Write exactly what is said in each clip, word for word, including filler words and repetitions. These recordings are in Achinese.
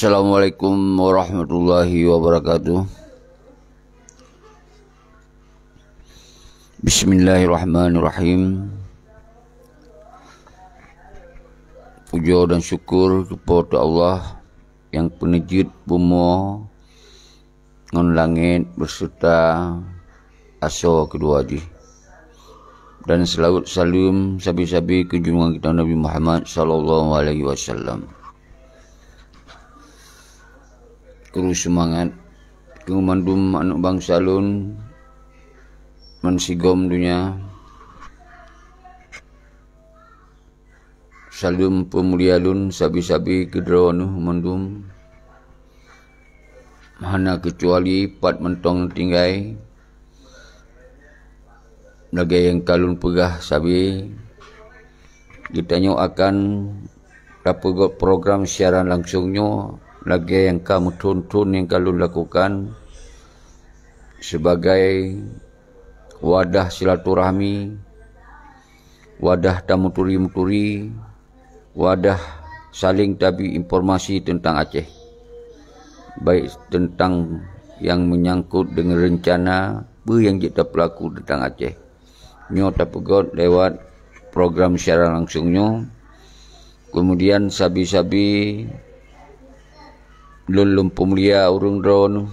Assalamualaikum warahmatullahi wabarakatuh. Bismillahirrahmanirrahim. Puja dan syukur keu Po teu Allah nyang peuneujeuet bumoe ngon langét beuseuta asoe keudua jih. Dan seulaweuet saleuem sabe-sabe keu junjungan geutanyoe Nabi Muhammad sallallahu alaihi wasallam. Kru seumangat keu mandum aneuëk bansa lôn ban sigom donya. Saleuem peumulia lôn sabe-sabe keu droeneueh mandum, hana keucuali pat mantong tinggai. Lagée nyang ka lôn peugah sabe, geutanyoe akan tapeugét program siaran langsong nyoe lagée nyang ka meuthon-thon nyang ka lôn lakukan, sibagai wadah silaturahmi, wadah tameuturi-meuturi, wadah saléng tabi informasi teuntang Aceh, baik teuntang nyang meunyangkot deungon reuncana peue nyang jeuet tapeulaku teuntang Aceh. Nyoe tapeugét lewat program siaran langsong nyoe. Keumudian sabe-sabe lôn lôn peumulia ureuëng droeneueh,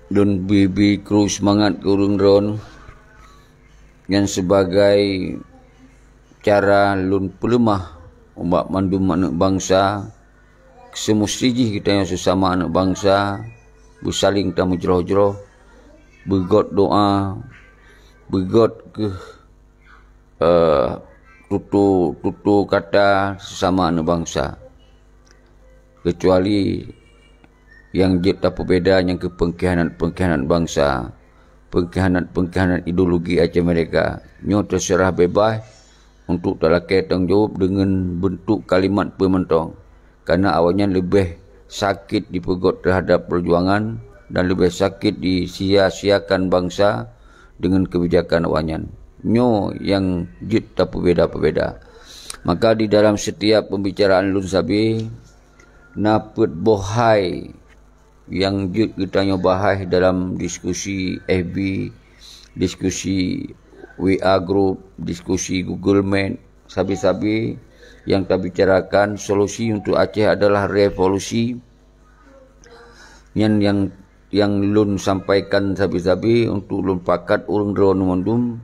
lôn bi-bi kru seumangat keu ureuëng droeneueh, nyan sibagai cara lôn peuleumah umat mandum aneuëk bansa. Seumusti jih geutanyoe seusama aneuëk bansa beusaléng tameujroh-jroh, beugét doá, beugét keuh, eh, tutoe, tutoe kata seusama aneuëk bansa. Keucuali nyang jeuet tapeubeda nyang keuh peungkhianat-peungkhianat bansa, peungkhianat-peungkhianat ideologi Aceh Merdeka. Nyoe teuseurah beubaih untuk talakée tanggong jaweueb deungon beuntuk kalimat peue mantong, kareuna awaknyan leubeh sakét dipeugét teuhadab peujuangan dan leubeh sakét disia-siakan bansa deungon keubijakan awaknyan. Nyoe nyang jeuet tapeubeda-peubeda. Maka di dalam setiap peumbicaraan lôn sabe, na peuet boh hai nyang jeuet geutanyoe bahas dalam diskusi F B, diskusi W A Group, diskusi Google Meet, sabe-sabe nyang tabicarakan solusi untuk Aceh adalah revolusi. Nyan nyang, nyang lôn sampaikan sabe-sabe untuk lôn pakat ureuëng droeneueh mandum.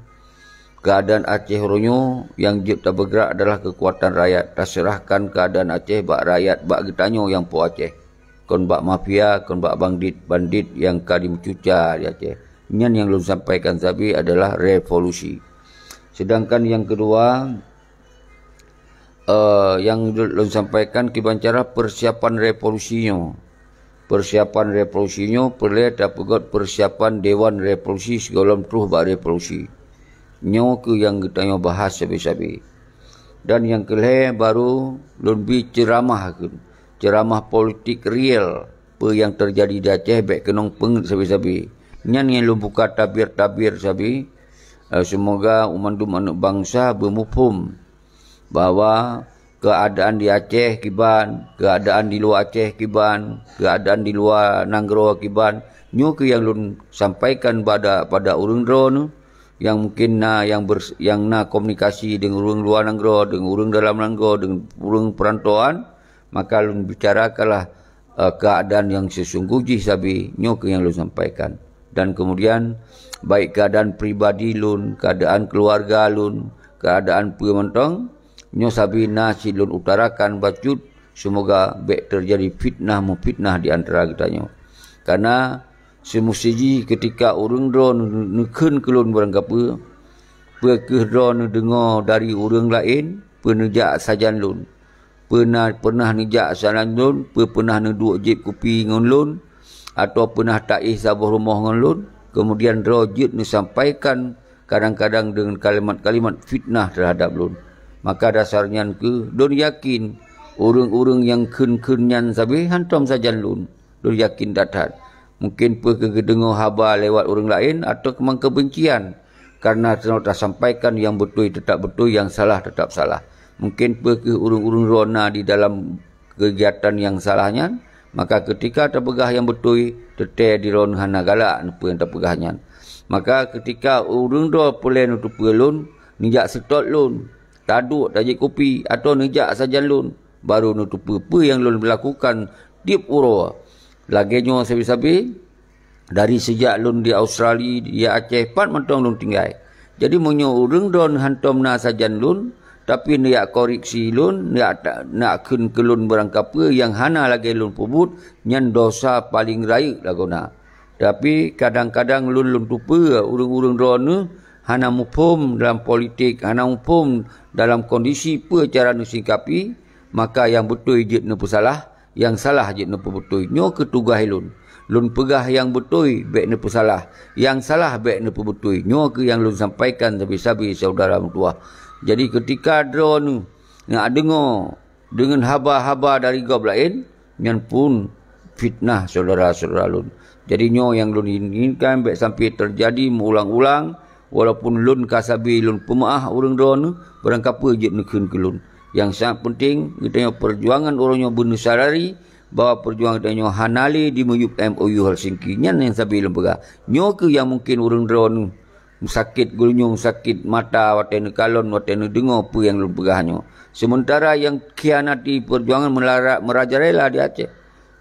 Keuadaan Aceh uroe nyoe nyang jeuet tabeugrak adalah keukuatan rakyat. Taseurahkan keuadaan Aceh bak rakyat, bak geutanyoe nyang po Aceh. Kon bak mafia, kon bak bandit-bandit nyang ka jimeucuca di Aceh. Nyan nyang lôn sampaikan sabe adalah revolusi. Sedangkan nyang keudua, eh, nyang lôn sampaikan kiban cara persiapan revolusi nyoe. Persiapan revolusi nyoe peureulée tapeugét persiapan Dewan Revolusi sigohlom troh bak revolusi. Nyoe keuh nyang geutanyoe bahas sabe-sabe. Dan nyang keulhée baru lôn bi ceuramah kheun, ceuramah politik real, peue nyang teujadi di Aceh bék keunong peungét sabe-sabe. Nyan nyang lôn buka tabir-tabir sabe. Eh, seumoga mandum aneuëk bansa beumuphom bahwa keuadaan di Aceh kiban, keuadaan di luwa Aceh kiban, keuadaan di luwa nanggroe kiban, nyoe keuh nyang lôn sampaikan pada, pada ureuëng droeneueh nyang mungkin na nyang bers-, nyang na komunikasi deungon ureuëng luwa nanggroe, deungon ureuëng dalam nanggroe, deungon ureuëng peurantauan, maka lôn bicarakanlah, eh, keuadaan nyang seusunggoh jih sabe, nyoe keuh nyang lôn sampaikan. Dan keumudian, baik keuadaan pribadi lôn, keuadaan keuluwarga lôn, keuadaan peue mantong, nyoe sabe na cit lôn utarakan bacut, seumoga bék teujadi fitnah-meufitnah di antara geutanyoe. Kareuna seumusti jih keutika ureuëng droeneueh neukheun keu lôn barangkapeue, peu kheueh droeneueh neudeungoe dari ureuëng laén, peu neujak sajan lôn. Peu na, peunah neujak sajan lôn, peu peunah neuduek jieb kupi ngon lôn, atawa peunah taéh saboh rumoh ngon lôn, keumudian droe jeuet neusampaikan kadang-kadang deungon kalimat-kalimat fitnah teuhadab lôn. Maka dasar nyan kheueh lôn yakin ureuëng-ureuëng nyang kheun-kheun nyan sabe hantom sajan lôn. Lôn yakin that-that. Mungkin peu kheueh geudeungoe haba lewat ureuëng laén atawa keumang keubencian, kareuna teunoe tasampaikan nyang beutôi teutap beutôi, nyang salah teutap salah. Mungkin peu kheueh ureuëng-ureuëng droe na di dalam kegiatan nyang salah nyan, maka keutika tapeugah nyang beutôi, teuntèe droeneuh hana galak peue nyang tapeugah nyan. Maka keutika ureuëng droe peureulèe neuteupeue lôn, neujak seutôt lôn, taduek tajép kupi, atawa neujak sajan lôn, barô neuteupeue peue nyang lôn lakukan tieb uroe. Lagèe nyoe sabe-sabe, dari seujak lôn di Australia, di Aceh, pat mantong lôn tinggai. Jadi, meunyoe ureuëng droeneuh hántom na sajan lôn, tapi neujak koreksi lôn, neujak ta-, neujak kheun keu lôn barangkapeue nyang hana lagèe lôn peubuet, nyan desya paleng rayeuk lagoena. Tapi, kadang-kadang lôn, lôn teupeue ureuëng-ureuëng droeneuh hana muphom dalam politik, hana muphom dalam kondisi peue cara neusikapi, maka nyang beutôi jeuet neupeusalah, nyang salah jeuet neupeubeutôi. Nyoe kheueh tugaih lôn. Lôn peugah nyang beutôi, bèk neupeusalah. Nyang salah, bèk neupeubeutôi. Nyoe kheueh nyang lôn sampaikan sabe-sabe syedara meutuwah. Jadi, keutika droeneuh neudeungoe deungon haba-haba dari gob laén, nyan pun fitnah syedara-syedara lôn. Jadi, nyoe nyang lôn inginkan bèk sampai teujadi meuulang-ulang, walaupun lôn ka sabe lôn peumeu'ah ureuëng droeneuh, barangkapeue jeuet neukheun keu lôn. Nyang sangat peunteng, geutanyoe peujuangan uroe nyoe beuneusadari bahwa peujuangan geutanyoe hana lé dimiyueb M O U Helsinki. Nyan nyang sabe lôn peugah. Nyoe kheueh nyang mungken ureuëng droeneuh sakét geulinyueng, sakét mata watèe neukalon, watèe neudeungoe peue nyang lôn peugah nyoe. Seumeuntara nyang khianati peujuangan meularat, meurajalela di Aceh.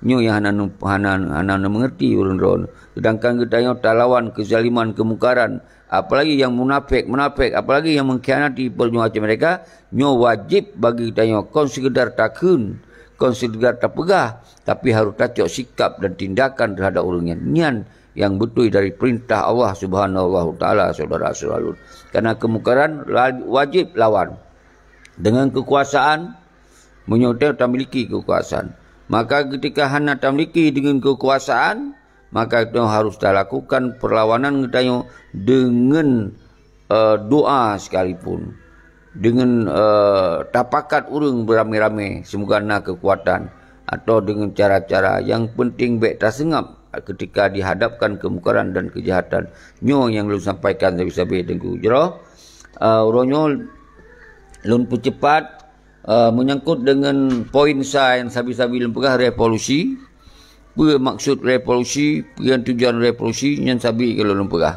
Nyoe nyang hana nu-, hana, hana neumeungeurti ureuëng droeneuh. Seudangkan geutanyoe talawan keuzaliman, keumungkaran, apalagi nyang munafék-munafék, apalagi nyang mengkhianati perjuangan Aceh Merdeka, nyoe wajéb bagi geutanyoe kon seukeudar takheun, kon seukeudar tapeugah, tapi harôh tacok sikap dan tindakan teuhadap ureuëng nyan. Nyan nyang beutôi dari peurintah Allah Subhanahu wa Taala, syedara-syedara lôn. Karena keumungkaran la-, wajéb lawan. Deungon keukuasaan, meunyoe teu tamiliki keukuasaan. Maka keutika hana tamiliki deungon keukuasaan, maka geutanyoe harôh talakukan peurlawanan geutanyoe deungon, eh, doa sekalipun. Deungon, eh, tapakat ureuëng beuramé-ramé, seumoga na keukuatan. Atawa deungon cara-cara nyang peunteng bèk taseungab keutika dihadapkan keumungkaran dan keujahatan. Nyoe nyang lôn sampaikan sabe-sabe Teungku. Jroh, eh, uroe nyoe lôn peucepat, eh, meunyangkot deungon poin sa nyang sabe-sabe lôn peugah, revolusi. Peue maksud revolusi, peue nyang tujuan revolusi, nyan sabe ka lôn peugah.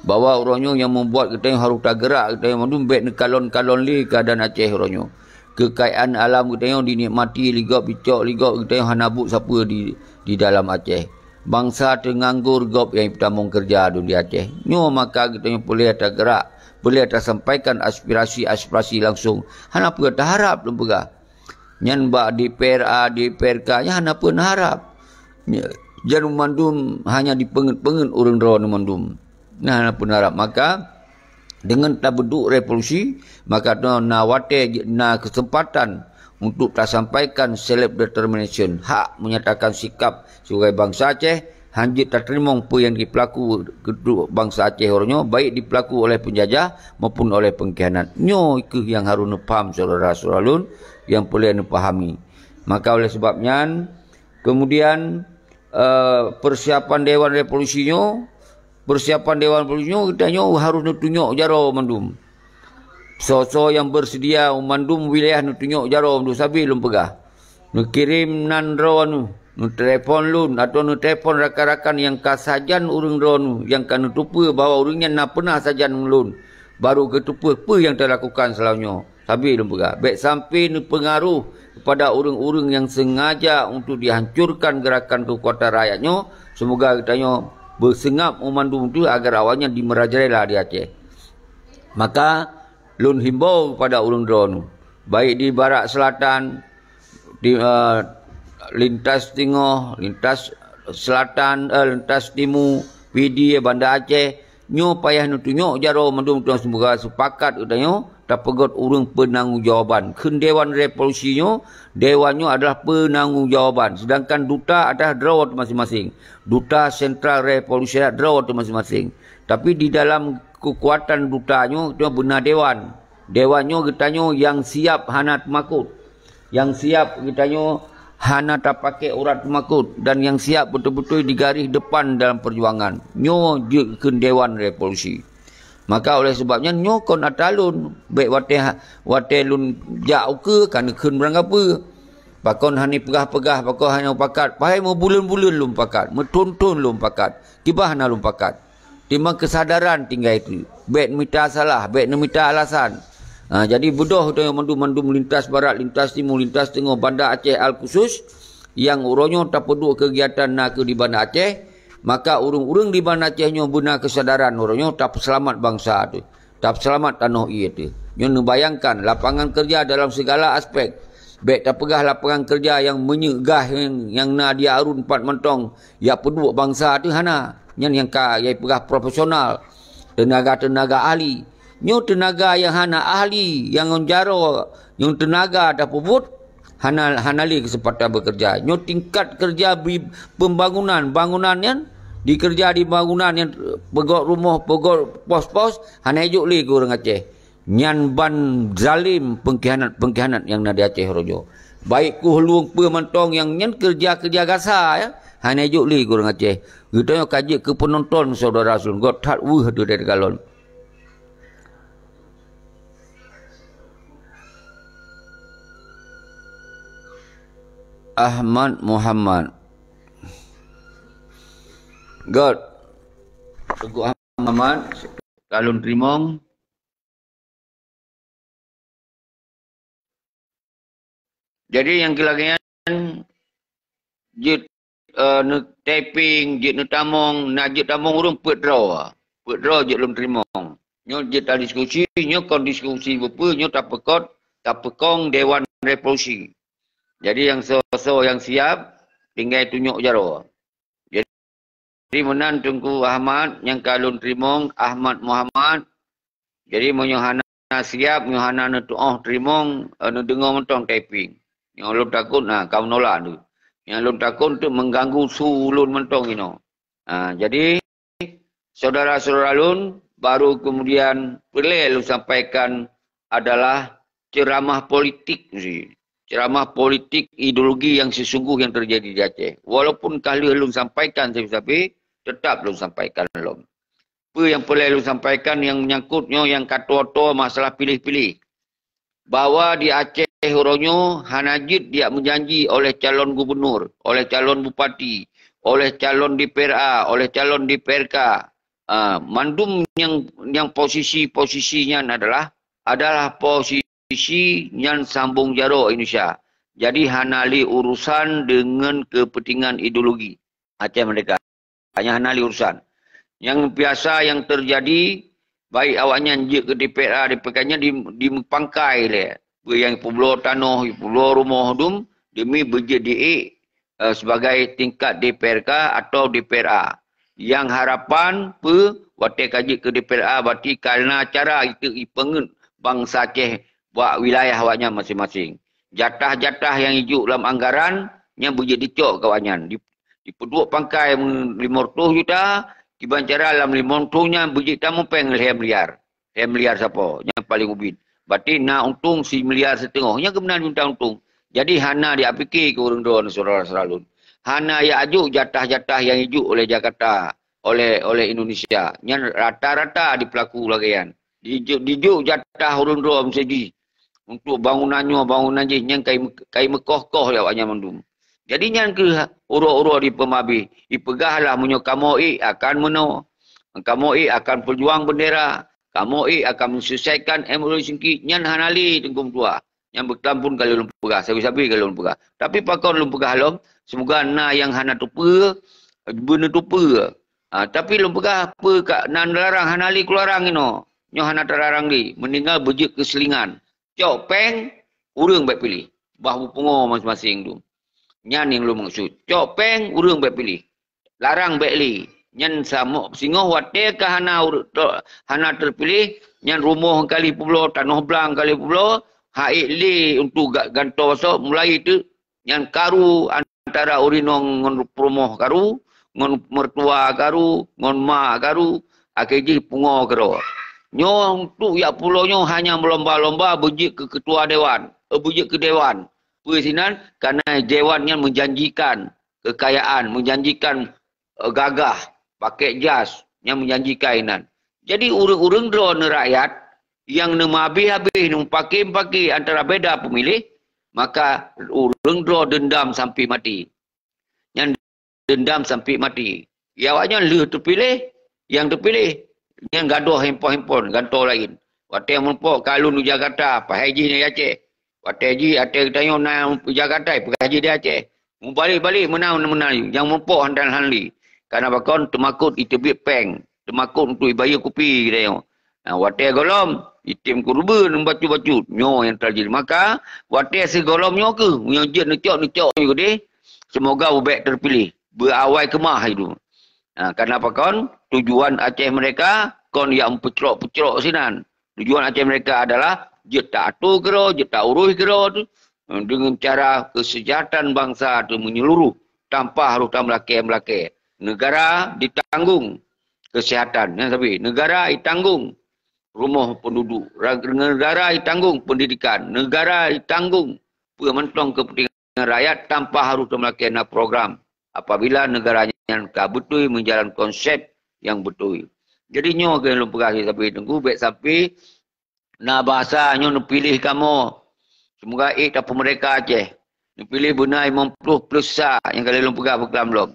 Bahwa uroe nyoe nyang membuat geutanyoe harôh tageurak, geutanyoe mandum bèk neukalon-kalon lé keuadaan Aceh uroe nyoe. Keukayaan alam geutanyoe dinikmati lé gob, dicok lé gob, geutanyoe hana buet sapeue di, di dalam Aceh. Bansa teunganggor gob nyang tamong keureuja dum di Aceh. Nyoe maka geutanyoe peureulèe tageurak, peureulèe tasampaikan aspirasi-aspirasi langsung. Hana peue taharab lôn peugah. Nyan bak D P R A, D P R K, nyan hana peue neuharab. Nyan mandum hanya dipeungeut-peungeut ureuëng droeneuh mandum. Nah, hana peue neuharab. Maka, deungon tabeudôk revolusi, maka na watèe, na keuseumpatan untuk tasampaikan self determination, hak menyatakan sikap sibagai bansa Aceh, hanjeuet tateurimong peue nyang jipeulaku keu bansa Aceh uroe nyoe, baik dipeulaku oleh peunjajah maupun oleh peungkhianat. Nyoe kheueh nyang harôh neupaham syedara-syedara lôn, nyang peureulèe neupahami. Maka oleh sebab nyan, kemudian, eh, persiapan Dewan Revolusi nyoe, persiapan Dewan Revolusi nyoe, geutanyoe harôh neutunyok jaroe mandum. Soe-soe nyang beuseudia u mandum wilayah neutunyok jaroe mandum sabe lôn peugah. Neukirém nan droeneuh, neutelepon lôn, atawa neutelepon rakan-rakan nyang ka sajan ureuëng droeneuh, nyang ka neuteupeue bahwa ureuëng nyan na peunah sajan ngon lôn, barô geuteupeue peue nyang talakukan seulaweueh nyoe. Sabe lôn peugah, bèk sampai neupeungaruh kepada ureuëng-ureuëng nyang sengaja untuk dihancurkan gerakan keukuatan rakyat nyoe. Seumoga geutanyoe beuseungab u mandum tu agar awaknyan dimerajalela di Aceh. Maka, lôn himbau kepada ureuëng droeneuh, baik di Barat Selatan, di, eh, lintas Tingoh, lintas Selatan, eh, lintas Timu, Pidie, Banda Aceh, nyoe payah neutunyok jaroe mandum, seumoga sepakat geutanyoe tapeugöt ureuëng peunanggung jawaban. Kheun Dewan Revolusi nyoe, dewan nyoe adalah peunanggung jawaban, seudangkan duta adalah droe teuh maséng-maséng. Duta Sentral Revolusi adalah droe teuh maséng-maséng. Tapi di dalam keukuatan duta nyoe, nyoe beuna dewan. Dewan nyoe geutanyoe nyang siab hana teumakot. Nyang siab geutanyoe hana tapaké urat teumakot dan nyang siab beutôi-beutôi di garéh depan dalam peujuangan. Nyoe jeuet kheun Dewan Revolusi. Maka oleh sebab nyan nyoe kon atra lôn, bèk watèe, watèe lôn jak ukeue ka neukheun beurangkapeue. Pakon hana peugah-peugah, pakon hana pakat, padahai meubuleuen-buleuen lôn pakat, meuthon-thon lôn pakat, kiban hana lôn pakat. Timbang keusadaran tinggai teuk. Bék mita salah, bék neumita alasan. Ha, jadi beudôh tanyoe mandum-mandum lintas barat, lintas timu, lintas teungoh, Banda Aceh al-khusus, nyang uroe nyoe tapeuduek keugiatan nakeuh di Banda Aceh, maka ureuëng-ureuëng di Banda Aceh nyoe beuna keusadaran uroe nyoe tapeuseulamat bansa teuh. Tapeuseulamat tanoh ié teuh. Nyoe neubayangkan lapangan keureuja dalam sigala aspek. Bék tapeugah lapangan keureuja nyang meunyeuk gah nyang, nyang na di arun pat mantong, jak peuduek bansa teuh hana. Nyan nyang ka jai peugah profesional, teunaga-teunaga ahli. Nyoe teunaga nyang hana ahli, nyang ngon jaroe, nyoe teunaga tapeubuet, hana, hana lé keuseumpatan beukeureuja. Nyoe tingkat keureuja bi-, pembangunan, bangunan nyan dikeureuja di bangunan nyan, peugöt rumoh, peugöt pos-pos, hana ijok lé keu ureuëng Aceh. Nyan ban zalim, pengkhianat-pengkhianat nyang na di Aceh uroe nyoe. Baik keu lueng peue mantong nyang nyan keureuja-keureuja gasa, ya. Hana ijok lé keu ureuëng Aceh. Geutanyoe ka jeuet keu peunonton, syedara Rasul. Göt that weueh teuh dari kalon. Ahmad Muhammad. Göt. Teungku Ahmad Muhammad, ka lôn teurimong. Jadi nyang keu lagée nyan jeuet, eh, neu-typing, jeuet neutamong, na jeuet tamong ureuëng peuet droe. Peuet droe jeuet lôn teurimong. Nyoe jeuet tadiskusi, nyoe kon diskusi beupeue, nyoe tapeukot, tapeukong Dewan Revolusi. Jadi nyang soe-soe nyang siab, tinggai tunyok jaroe. Jadi meunan Teungku Ahmad nyang ka lôn teurimong, Ahmad Muhammad. Jadi meunyoe hana siab, meunyoe hana neutuoh teurimong, eh, neudeungoe mantong typing. Nyang lôn takot, na, ka meunolak tu. Nyang lôn takot tu mengganggu su lôn mantong inoe. Ha, jadi, syedara-syedara lôn, baru kemudian peureulée lôn sampaikan adalah ceramah politik sih. Ceramah politik ideologi yang sesungguh yang terjadi di Aceh. Walaupun ka lheueh lôn sampaikan sabe-sabe, tetap lôn sampaikan lom. Peue nyang peureulée lôn sampaikan nyang menyangkut nyoe nyang ka toe-toe masalah piléh-piléh. Bahwa di Aceh uroe nyoe hana jeuet jak meujanji oleh calon gubernur, oleh calon bupati, oleh calon D P R A, oleh calon D P R K. Ah, mandum nyang, nyang posisi-posisi nyan adalah, adalah posisi nyan sambong jaroe Indonesia. Jadi hana lé urusan deungon kepentingan ideologi Aceh Merdeka. Hanya hana lé urusan. Nyang biasa nyang terjadi, baik awaknyan jeuet keu D P R A, D P R K nyan di, dimeupangkai lé. Peue nyang peubloe tanoh, peubloe rumoh dum demi beujeuet di-ék, eh, sebagai tingkat D P R K atau D P R A. Nyang harapan peue watée ka jeuet keu D P R A, berarti ka na cara itu ipeungeut bansa Aceh bak wilayah awaknyan maséng-maséng. Jatah-jatah nyang ijok lam anggaran nyan beujeuet dicok keu awaknyan. Di, dipeuduek pangkai limong reutôh juta, kiban cara lam limong reutôh nyan beujeuet tamong péng lhée miliar. Lhée miliar sapo nyang paleng ubit. Berarti na untông similiar siteungoh. Nyang keumeunang juta untông. Jadi hana jiapike keu ureuëng droe syedara-syedara lôn. Hana jak jok jatah-jatah nyang ijok oleh Jakarta, oleh, oleh Indonesia. Nyan rata-rata dipeulaku lagée nyan. Dijok, dijok jatah ureuëng droe meuseujih untuk bangunan nyoe, bangunan jih, nyan kai, kai meukoh-koh lé awaknyan mandum. Jadi nyan keuh uroe-uroe dipeumabeh. Ipeugahlah meunyoe kamoe ék akan meunoe, kamoe ék akan peujuang beundera, kamoe ék akan meuselesaikan M O U Singki, nyan hana lé Teungku Meutuah. Nyan beutôi pun ka lôn peugah, sabe-sabe ka lôn peugah. Tapi pakon lôn peugah lom, seumoga na nyang hana teupeue, beuneuteupeu. Ha, tapi lôn peugah peue ka na larang, hana lé kularang inoe. Nyoe hana talarang lé, meuninggai beujeuet keu seulingan. Cok péng, ureuëng bék piléh. Bah beupungo maséng-maséng tu. Nyan nyang lôn meukeusut. Cok péng, ureuëng bék piléh. Larang bék lé. Nyan samoe singoh watée ka hana ur-, to-, hana teupiléh, nyan rumoh kali peubloe, tanoh blang kali peubloe, han ék lé untuk ga-, gantoe soe mulai teuk. Nyan karu antara ureuëng inong ngon peurumoh karu, ngon mertua karu, ngon ma karu, akhé jih pungo keudroe. Nyoe untuk jak pulo nyoe hanya meulomba-lomba beujeuet keu ketua dewan, eh, beujeuet keu dewan. Peue sinan? Karena dewan nyan menjanjikan kekayaan, menjanjikan, eh, gagah, pakai jas, nyan menjanjikan inan. Jadi ureuëng-ureuëng droeneuh rakyat nyang neumeuhabéh-habéh, neumeupaké-paké antara beda pemilih, Maka ureuëng droe dendam sampai mati. Nyan dendam sampai mati. Ya, awaknyan lheueh teupiléh, nyang teupiléh nyan gadôh handphone-handphone gantoe laén. Watée meurumpok ka lôn u Jakarta, padahai jih na di Aceh. Watée jih watée geutanyoe na u Jakarta, peugah jih di Aceh. Mubalek-balek meunan-meunan, nyang meurumpok hana hana lé. Kana pakon teumakot iteubiet péng, teumakot untuk ibayeue kupi geutanyoe. Nah, watée gohlom, item keureubeuen bacut-bacut. Nyoe nyang teujadi. Maka, watée sigohlom nyoe kheueh, meunyoe jeuet neucok, neucok nyoe keudeh, seumoga ubek teupiléh. Beuawai keumah itu. Nah, kana pakon tujuan Aceh Merdeka kon yak meupeujrok-peujrok sinan. Tujuan Aceh Merdeka adalah jeuet ta-atur keudroe, jeuet ta-urus keudroe tu, eh, dengan cara kesejahteraan bangsa tu menyeluruh tanpa harus tameulakée-meulakée. Negara ditanggung kesehatan, nyan sabe. Negara ditanggung rumoh penduduk. Ra-, negara ditanggung pendidikan. Negara ditanggung peue mantong kepentingan rakyat tanpa harus tameulakée na program apabila negara nyan ka beutôi meujalan konsep nyang beutôi. Jadi nyoe keuh lôn peugah sabe Teungku, bék sampai na basa nyoe neupiléh kamoe. Seumoga ék tapeumerdeka Aceh. Neupiléh beuna limong ploh plus sa nyang ka lheueh lôn peugah beukelam lom.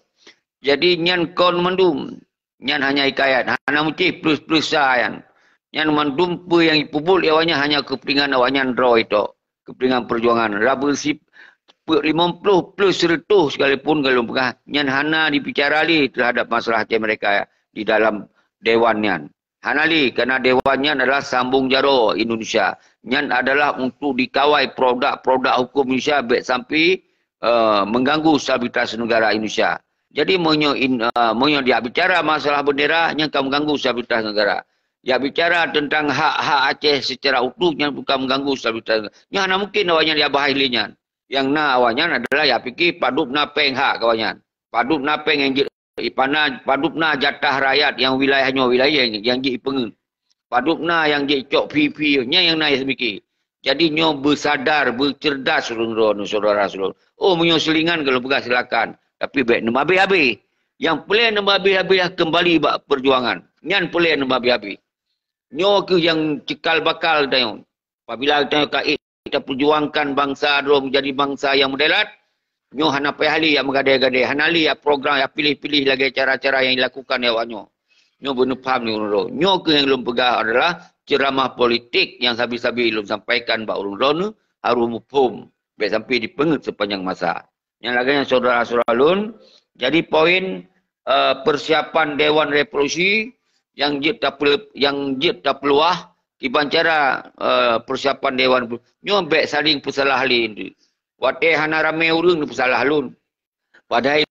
Jadi nyan kon mandum. Nyan hanya hikayat, hana meucih plus-plus sa nyan. Nyan mandum peue nyang jipeubuet lé awaknyan hanya keupeuntengan awaknyan droe tok, keupeuntengan peujuangan. Rabu sip-, pe-, limong ploh plus seratus sekalipun ka lôn peugah, nyan hana dibicara lé terhadap masalah Aceh Merdeka di dalam dewan nyan. Hana lé, karena dewan nyan adalah sambung jaroe Indonesia. Nyan adalah untuk dikawai produk-produk hukum Indonesia bék sampai, eh, mengganggu stabilitas negara Indonesia. Jadi, meunyoe in-, eh, meunyoe dia bicara masalah bendera, nyan ka mengganggu stabilitas negara. Dia bicara tentang hak-hak Aceh secara utuh, nyan ka mengganggu stabilitas negara. Nyan hana mungkin awaknyan dia bahas lé nyan. Nyang na awaknyan adalah dia pikir padub na péng hak awaknyan. Padub na péng nyang jeuet ipana, padub na jatah rakyat nyang wilayah nyoe wilayah nyang, nyang jeuet ipeungeuet. Padub na nyang jeuet icok fee-fee, nyan nyang na nyang seumiké. Jadi nyoe beusadar, beucerdas ureuëng droeneuh, syedara-syedara. Oh, meunyoe seulingan ka lôn peugah silakan, tapi bék neumeuhabéh-habéh. Nyang peureulée neumeuhabéh-habéh keumbali bak peujuangan. Nyan peureulée neumeuhabéh-habéh. Nyoe kheueh nyang cikal bakal tanyoe. Apabila tanyoe ka ék tapeujuangkan bansa droe menjadi bansa nyang meudarat, nyoe hana payah lé yak meugadée-gadée, hana lé yak program yak piléh-piléh lagée cara-cara nyang dilakukan lé awak nyoe. Nyoe beuneupham nyoe uroe. Nyoe kheueh nyang lôn peugah adalah ceramah politik nyang sabe-sabe lôn sampaikan bak ureuëng droeneuh harôh muphom, bék sampai dipeungeuet sepanjang masa. Nyang lagée nyan syedara-syedara lôn, jadi poin, eh, persiapan Dewan Revolusi nyang jeuet tapeu-, nyang jeuet tapeuluah kiban cara, eh, persiapan Dewan nyoe bék saling peusalah lé. Watée hana ramé ureuëng neupeusalah lôn. Padahai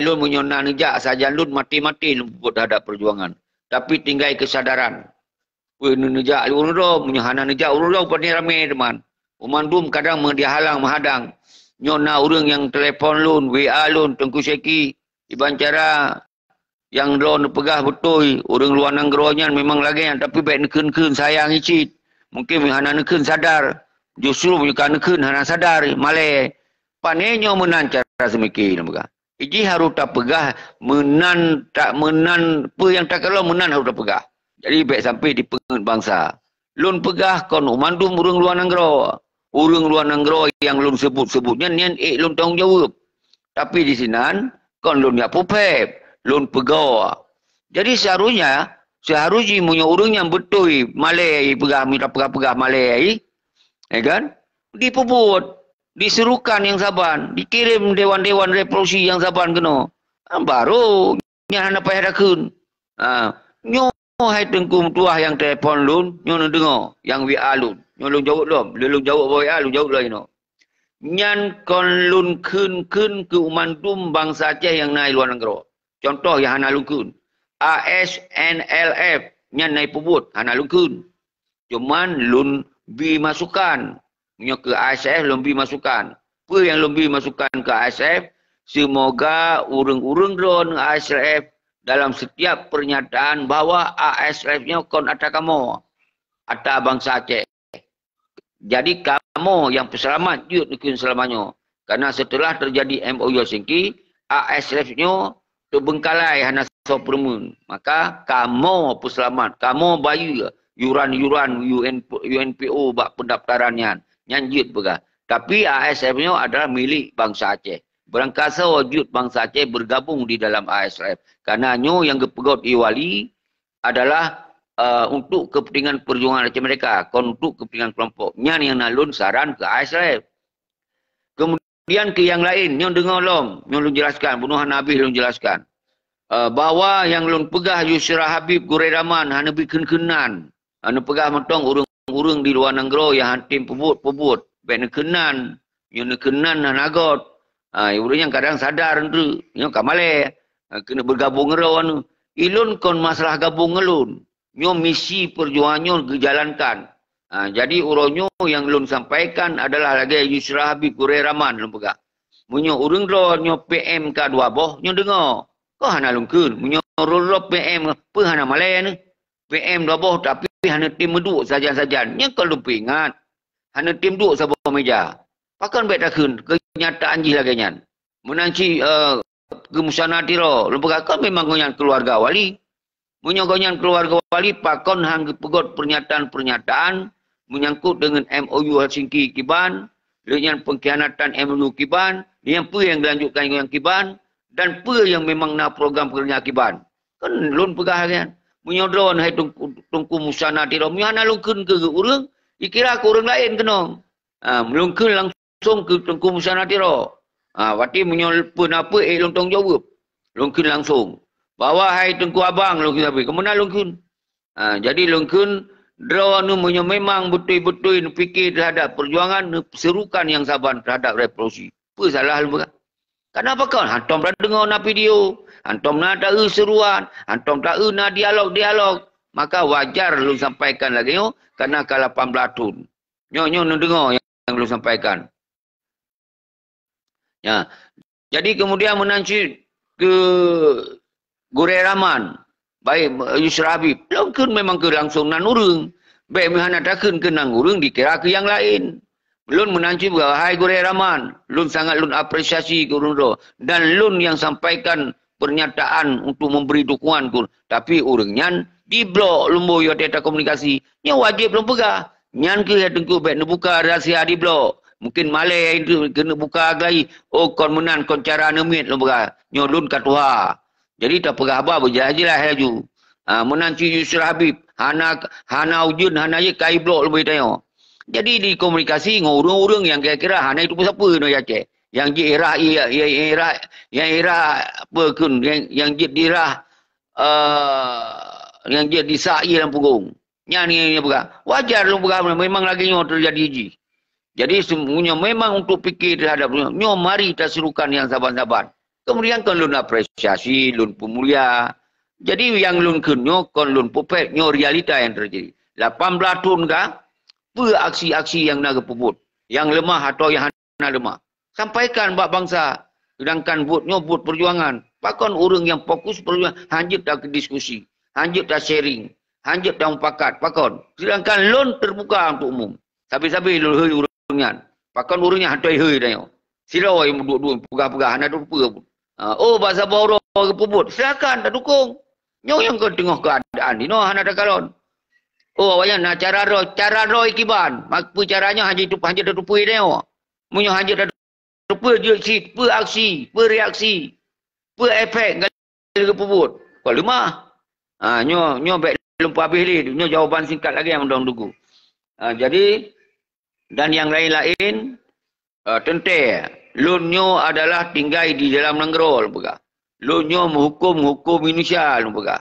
lôn meunyoe na neujak sajan lôn maté-maté lôn peubuet terhadap peujuangan. Tapi tinggai keusadaran. Peue neujak ureuëng droe, meunyoe hana neujak ureuëng droe, pane ramé teuma. Mandum kadang meudihalang meuhadang. Nyoe na ureuëng nyang telepon lôn, W A lôn, Teungku Syeki, iban cara nyang droe neupeugah beutôi, ureuëng luwa nanggroe nyan memang lagée nyan, tapi bék neukheun-kheun sayang cit. Mungkin hana neukheun sadar, justru meunyoe ka neukheun hana sadar, malée. Pane nyoe meunan cara seumiké neupeugah. Jih harôh tapeugah meunan, tak meunan, peue nyang takalon meunan harôh tapeugah. Jadi bék sampai dipeungeuet bansa. Lôn peugah kon u mandum ureuëng luwa nanggroe. Ureuëng luwa nanggroe nyang lôn seubut-seubut nyan, nyan ék lôn tanggong jaweueb. Tapi di sinan kon lôn yak peuphép, lôn peugoe. Jadi seuharusnya, seuharus jih meunyoe ureuëng nyang beutôi malée peugah, mita peugah-peugah malée, ya kan? Dipeubuet, diserukan nyang saban, dikirém dewan-dewan revolusi nyang saban keunoe. Ah, baru nyan hana payah takheun. Ah, nyoe hai Teungku meutuah nyang telepon lôn, nyoe neudeungoe, nyang W A lôn. Nyoe lôn jaweueb lom, lôn jaweueb bak W A, lôn jaweueb lom inoe. Nyan kon lôn kheun-kheun keu mandum bansa Aceh nyang na i luwa nanggroe. Contoh nyang hana lôn kheun, A S N L F nyan na ipeubuet hana lôn kheun. Cuman lôn bi masukan. Meunyoe keu A S F lôn bi masukan. Peue nyang lôn bi masukan keu A S F? Seumoga ureuëng-ureuëng droeneuh A S F dalam setiap pernyataan bahwa A S F nyoe kon ata kamoe, ata bansa Aceh. Jadi kamoe nyang peuseulamat jeuet neukheun seulama nyoe. Karena seuteulah teujadi M O U Helsinki, A S F nyoe teubeungkalai hana soe peureumeun. Maka kamoe peuseulamat, kamoe bayeue yuran-yuran U N, U N P O bak peundaftaran nyan. Nyan jeuet peugah. Tapi A S F nyoe adalah milik bansa Aceh. Beurangkasoe jeuet bansa Aceh bergabung di dalam A S F. Karena nyoe nyang geupeugöt di Wali adalah, eh, untuk kepentingan perjuangan Aceh Merdeka, kon untuk kepentingan kelompok. Nyan nyang na lôn saran keu A S F. Kemudian keu nyang laén, nyoe deungoe lom, nyoe lôn jelaskan, bunoe hana habéh lôn jelaskan. Eh, bahwa nyang lôn peugah Yusra Habib, Gurée Rahman, hana bri kheun-kheunan. Hana peugah mantong ureuëng-ureuëng di luwa nanggroe nyang han tem peubuet, peubuet. Bék neukheun nan, nyoe neukheun nan hana göt. Ha, ureuëng nyang kadang sadar nteuk, nyoe ka malée. Ha, keuneuk beugabong ngon droe. Ilôn kon masalah gabong ngon lôn. Nyoe misi peujuangan nyoe geujalankan. Ha, jadi uroe nyoe nyang lôn sampaikan adalah lagée Yusra Habib, Gurée Rahman lôn peugah. Meunyoe ureuëng droe nyoe P M ka dua boh, nyoe deungoe. Kon hana lôn kheun, meunyoe ureuëng droe P M, peue hana malée neuh? P M dua boh tapi hana tem meuduek sajan-sajan. Nyan kon lôn peuingat. Hana tem duek saboh meja. Pakon bék takheun keunyataan jih lagée nyan? Meunan cit, eh, keu Musana Tiro, lôn peugah kon memang gobnyan keuluwarga Wali. Meunyoe gobnyan keuluwarga Wali, pakon han geupeugöt pernyataan-pernyataan menyangkut dengan M O U Helsinki kiban, lheueh nyan pengkhianatan M O U kiban, lheueh nyan peue nyang geulanjutkan nyang kiban, dan peue nyang memang na program kerja kiban. Kan lôn peugah lagée nyan. Meunyoe droe hai Teungku, Teungku Musana Tiro, meunyoe hana lôn kheun keu ureuëng, dikira keu ureuëng laén keunong. Ha, lôn kheun langsung keu Teungku Musana Tiro. Ha, berarti meunyoe peue na peue, eh, lôn tanggung jaweueb. Lôn kheun langsung. Bahwa hai Teungku Abang, lôn kheun sabe, keu meunan lôn kheun. Ha, jadi lôn kheun, droeneuh meunyoe memang beutôi-beutôi neupike teuhadap peujuangan, neuserukan nyang saban teuhadap revolusi. Peue salah lôn peugah? Kenapa kon? Hantom tadeungoe na video, hantom na taeu seruan, hantom taeu na dialog-dialog. Maka wajar lôn sampaikan lagée nyoe, karena ka lapan belas thon. Nyoe, nyoe neudeungoe nyang lôn sampaikan. Ya. Jadi kemudian meunan cit keu Gurée Rahman, baik Yusra Habib, lôn kheun memang keu langsung nan ureuëng. Bék meuhana takheun keu nan ureuëng dikira keu nyang laén. Lôn meunan cit bahwa hai Gurée Rahman, lôn sangat lôn apresiasi keu ureuëng droe. Dan lôn nyang sampaikan pernyataan untuk memberi dukungan keu, tapi ureuëng nyan diblok lôn boh watée takomunikasi. Nyoe wajéb lôn peugah. Nyan keuh ya Teungku bék neubuka rahsia diblok. Mungkin malée keuneuk buka lagi. Oh, kon meunan, kon cara neumiet lôn peugah. Nyoe lôn ka tuha. Jadi tapeugah haba beujeulaih-jeulaih laju. Ha, meunan cit Yusra Habib, hana, hana ujeuen, hana jeuet kai blok lôn bri tanyoe. Jadi dikomunikasi ngon ureuëng-ureuëng nyang kira-kira hana itu peue-peue nyoe Aceh. Nyang jeuet irah, i-, i-, irah, nyang irah peue kheun, nyang, nyang jeuet dirah, eh, nyang jeuet disak ie lam punggong. Nyan nyang, nyang peugah. Wajar lôn peugah memang lagée nyoe teujadi jih. Jadi semuanya memang untuk pike teuhadap nyoe, nyoe mari taserukan nyang saban-saban. Kemudian kon lôn apresiasi, lôn peumulia. Jadi nyang lôn kheun nyoe kon lôn peupet, nyoe realita nyang teujadi. Lapan belas thon ka, peue aksi-aksi nyang na geupeubuet? Nyang leumah atau nyang hana leumah? Sampaikan bak bansa. Sedangkan buet nyoe buet peujuangan. Pakon ureuëng nyang fokus peujuangan hanjeuet ta diskusi, hanjeuet ta sharing, hanjeuet ta mupakat? Pakon? Sedangkan lôn terbuka untuk umum. Sabe-sabe lôn hôi ureuëng nyan. Pakon ureuëng nyan hana hôi tanyoe? Sidroe nyang duek-duek peugah-peugah hana teupeue pun. Ha, oh, bak saboh uroe geupeubuet, silakan tadukung. Nyoe nyang kon teungoh keuadaan jinoe hana takalon. Oh, awaknyan na cara droe, cara droe kiban. Mak-, peue cara nyoe hana jitup-, hana tatupui tanyoe. Meunyoe hana tatupui jeuet cit, peue aksi, peue reaksi, peue efek geupeubuet? Kon leumah. Ha, nyoe, nyoe bék lôn peuhabéh lé. Nyoe jawaban singkat lagée nyang dong duku. Ha, jadi, dan nyang laén-laén, eh, teuntée, lôn nyoe adalah tinggai di dalam nanggroe, lôn peugah. Lôn nyoe meuhuköm, meuhuköm Indonesia, lôn peugah.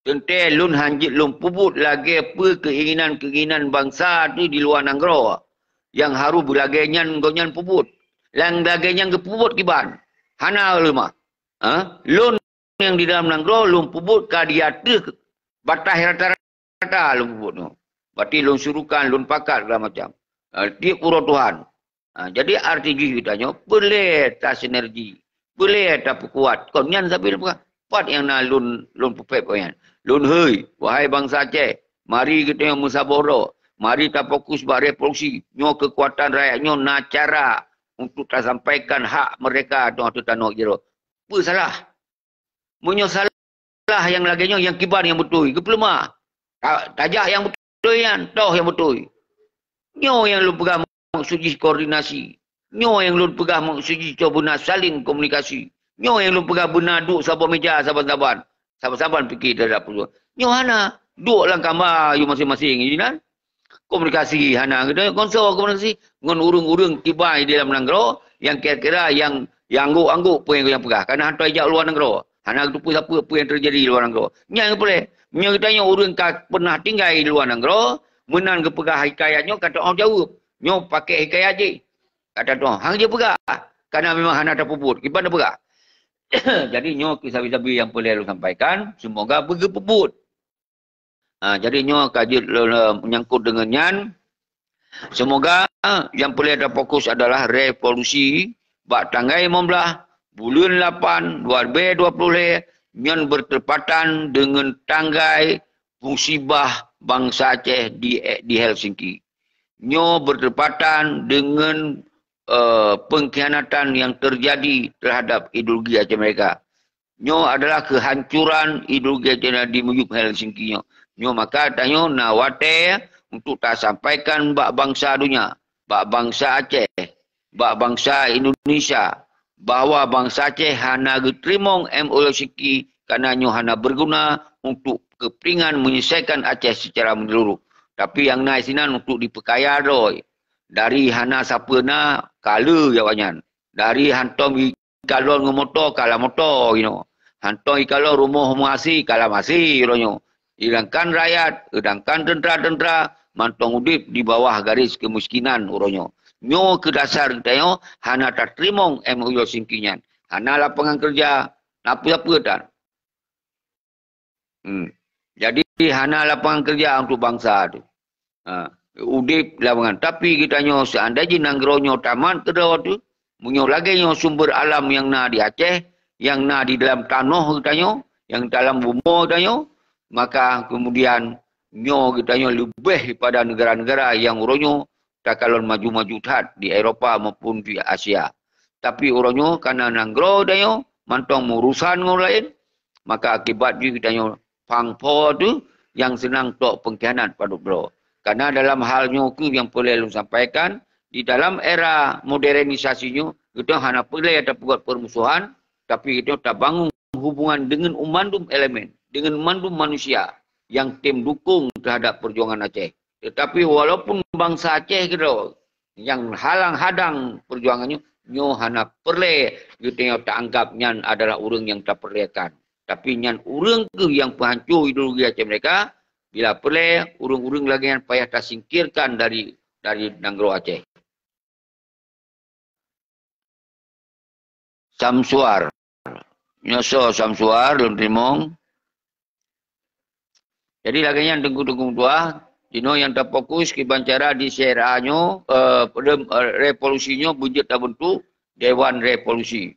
Teuntée lôn hanjeuet lôn peubuet lagée peue keinginan-keinginan bansa teuh di luwa nanggroe nyang harôh beulagée nyan gobnyan peubuet. Nyang lagée nyan geupeubuet kiban. Hana leumah. Ha? Lôn nyang di dalam nanggroe lôn peubuet ka di ateueh bataih rata-rata lôn peubuet nyoe. Berarti lôn surukan, lôn pakat segala macam. Ha, tiep uroe Tuhan. Ha, jadi arti jih geutanyoe, peureulée tasinergi, peureulée tapeukuat. Kon nyan sabe lôn peugah, pat nyang na lôn, lôn peupet nyan. Lôn hôi, wahai bansa Aceh, mari geutanyoe meusaboh droe, mari tafokus bak revolusi. Nyoe keukuatan rakyat nyoe na cara untuk tasampaikan hak merdeka ateueh tanoh jih. Peue salah? Meunyoe salah nyang lagée nyoe, nyang kiban nyang beutôi, geupeuleumah. Ta-, tajak nyang beutôi nyan, toh nyang beutôi. Nyoe nyang lôn peugah maksud jih koordinasi. Nyoe nyang lôn peugah maksud jih cok beuna saling komunikasi. Nyoe nyang lôn peugah beuna duek saboh meja saban-saban. Saban-saban pike terhadap peue. Nyoe hana. Duek lam kama yue masing-masing jih nan. Komunikasi hana. Geutanyoe konsul komunikasi ngon ureuëng-ureuëng kiban di dalam nanggroe nyang kira-kira nyang, nyang angguk-angguk peue nyang peugah. Karena hantom jak luwa nanggroe. Hana geuteupeue sapeue peue nyang teujadi di luwa nanggroe. Nyan nyang peureulée. Meunyoe geutanyoe ureuëng ka pernah tinggai di luwa nanggroe, meunan geupeugah hikayat nyoe ka teuoh jaweueb. Nyoe pakai hikayat jih. Ka teuoh. Hang jeuet peugah. Karena memang hana tapeubuet. Kiban tapeugah. Jadi nyoe keu sabe-sabe nyang peureulée lôn sampaikan, semoga beugeupeubuet. Ha, jadi nyoe ka jeuet le-, le-, menyangkut dengan nyan. Semoga yang perlu kita fokus adalah revolusi bak tanggai lima belas bulan lapan dua ribu dua puluh lima nyan bertepatan dengan tanggai musibah bangsa Aceh di, di Helsinki. Nyoe bertepatan dengan, eh, pengkhianatan yang terjadi terhadap ideologi Aceh Merdeka. Nyoe adalah kehancuran ideologi Aceh di miyueb Helsinki nyoe. Nyoe maka tanyoe na watée untuk tasampaikan bak bansa donya, bak bansa Aceh, bak bansa Indonesia, bahwa bansa Aceh hana geuteurimong M O U Helsinki karena nyoe hana berguna untuk kepentingan menyelesaikan Aceh secara menyeluruh. Tapi nyang na sinan untuk dipeukaya droe. Dari hana sapeue na, ka le awaknyan. Dari hantom kalon ngon moto, ka lam moto inoe. Hantom ikalon rumoh meuhasé, ka lam hasé uroe nyoe. Sedangkan rakyat, sedangkan teuntara-teuntara mantong udeb di bawah garis keumiskinan uroe nyoe. Nyoe keu dasar geutanyoe hana tateurimong M O U Helsinki nyan. Hana lapangan kerja, na peue-peue tan. Hmm. Jadi, hana lapangan kerja untuk bansa tu. Ha, udeb lapangan. Tapi geutanyoe, seandai jih nanggroe nyoe tamat keudroe tu, meunyoe lagée nyoe sumber alam nyang na di Aceh, nyang na di dalam tanoh geutanyoe, nyang dalam bumoe geutanyoe, maka kemudian nyoe geutanyoe leubeh daripada negara-negara nyang uroe nyoe takalon maju-maju that di Eropa maupun di Asia. Tapi uroe nyoe kana nanggroe geutanyoe mantong meurusan ngon laén, maka akibat jih geutanyoe pang po tu nyang seunang tok pengkhianat padub droe. Karena dalam hal nyoe keuh nyang peureulée lôn sampaikan, di dalam era modernisasi nyoe, geutanyoe hana peureulée tapeugot peurmusohan, tapi geutanyoe tabangun hubungan deungon mandum elemen, deungon mandum manusia nyang tem dukong terhadap perjuangan Aceh. Tetapi walaupun bansa Aceh keudroe nyang halang hadang perjuangan nyoe, nyoe hana peureulée geutanyoe taanggab nyan adalah ureuëng nyang tapeureulée kan. Tapi nyan ureuëng keuh nyang peuhanco ideologi Aceh Merdeka, bila peureulée ureuëng-ureuëng lagée nyan payah tasingkirkan dari, dari nanggroe Aceh. Samsuar. Nyoe soe Samsuar, lôn teurimong. Jadi lagée nyan teungku-teungku tuha, jinoe nyang tafokus kiban cara di C R A nyoe, eh, rem-, eh, revolusi nyoe beujeuet tabentuk Dewan Revolusi.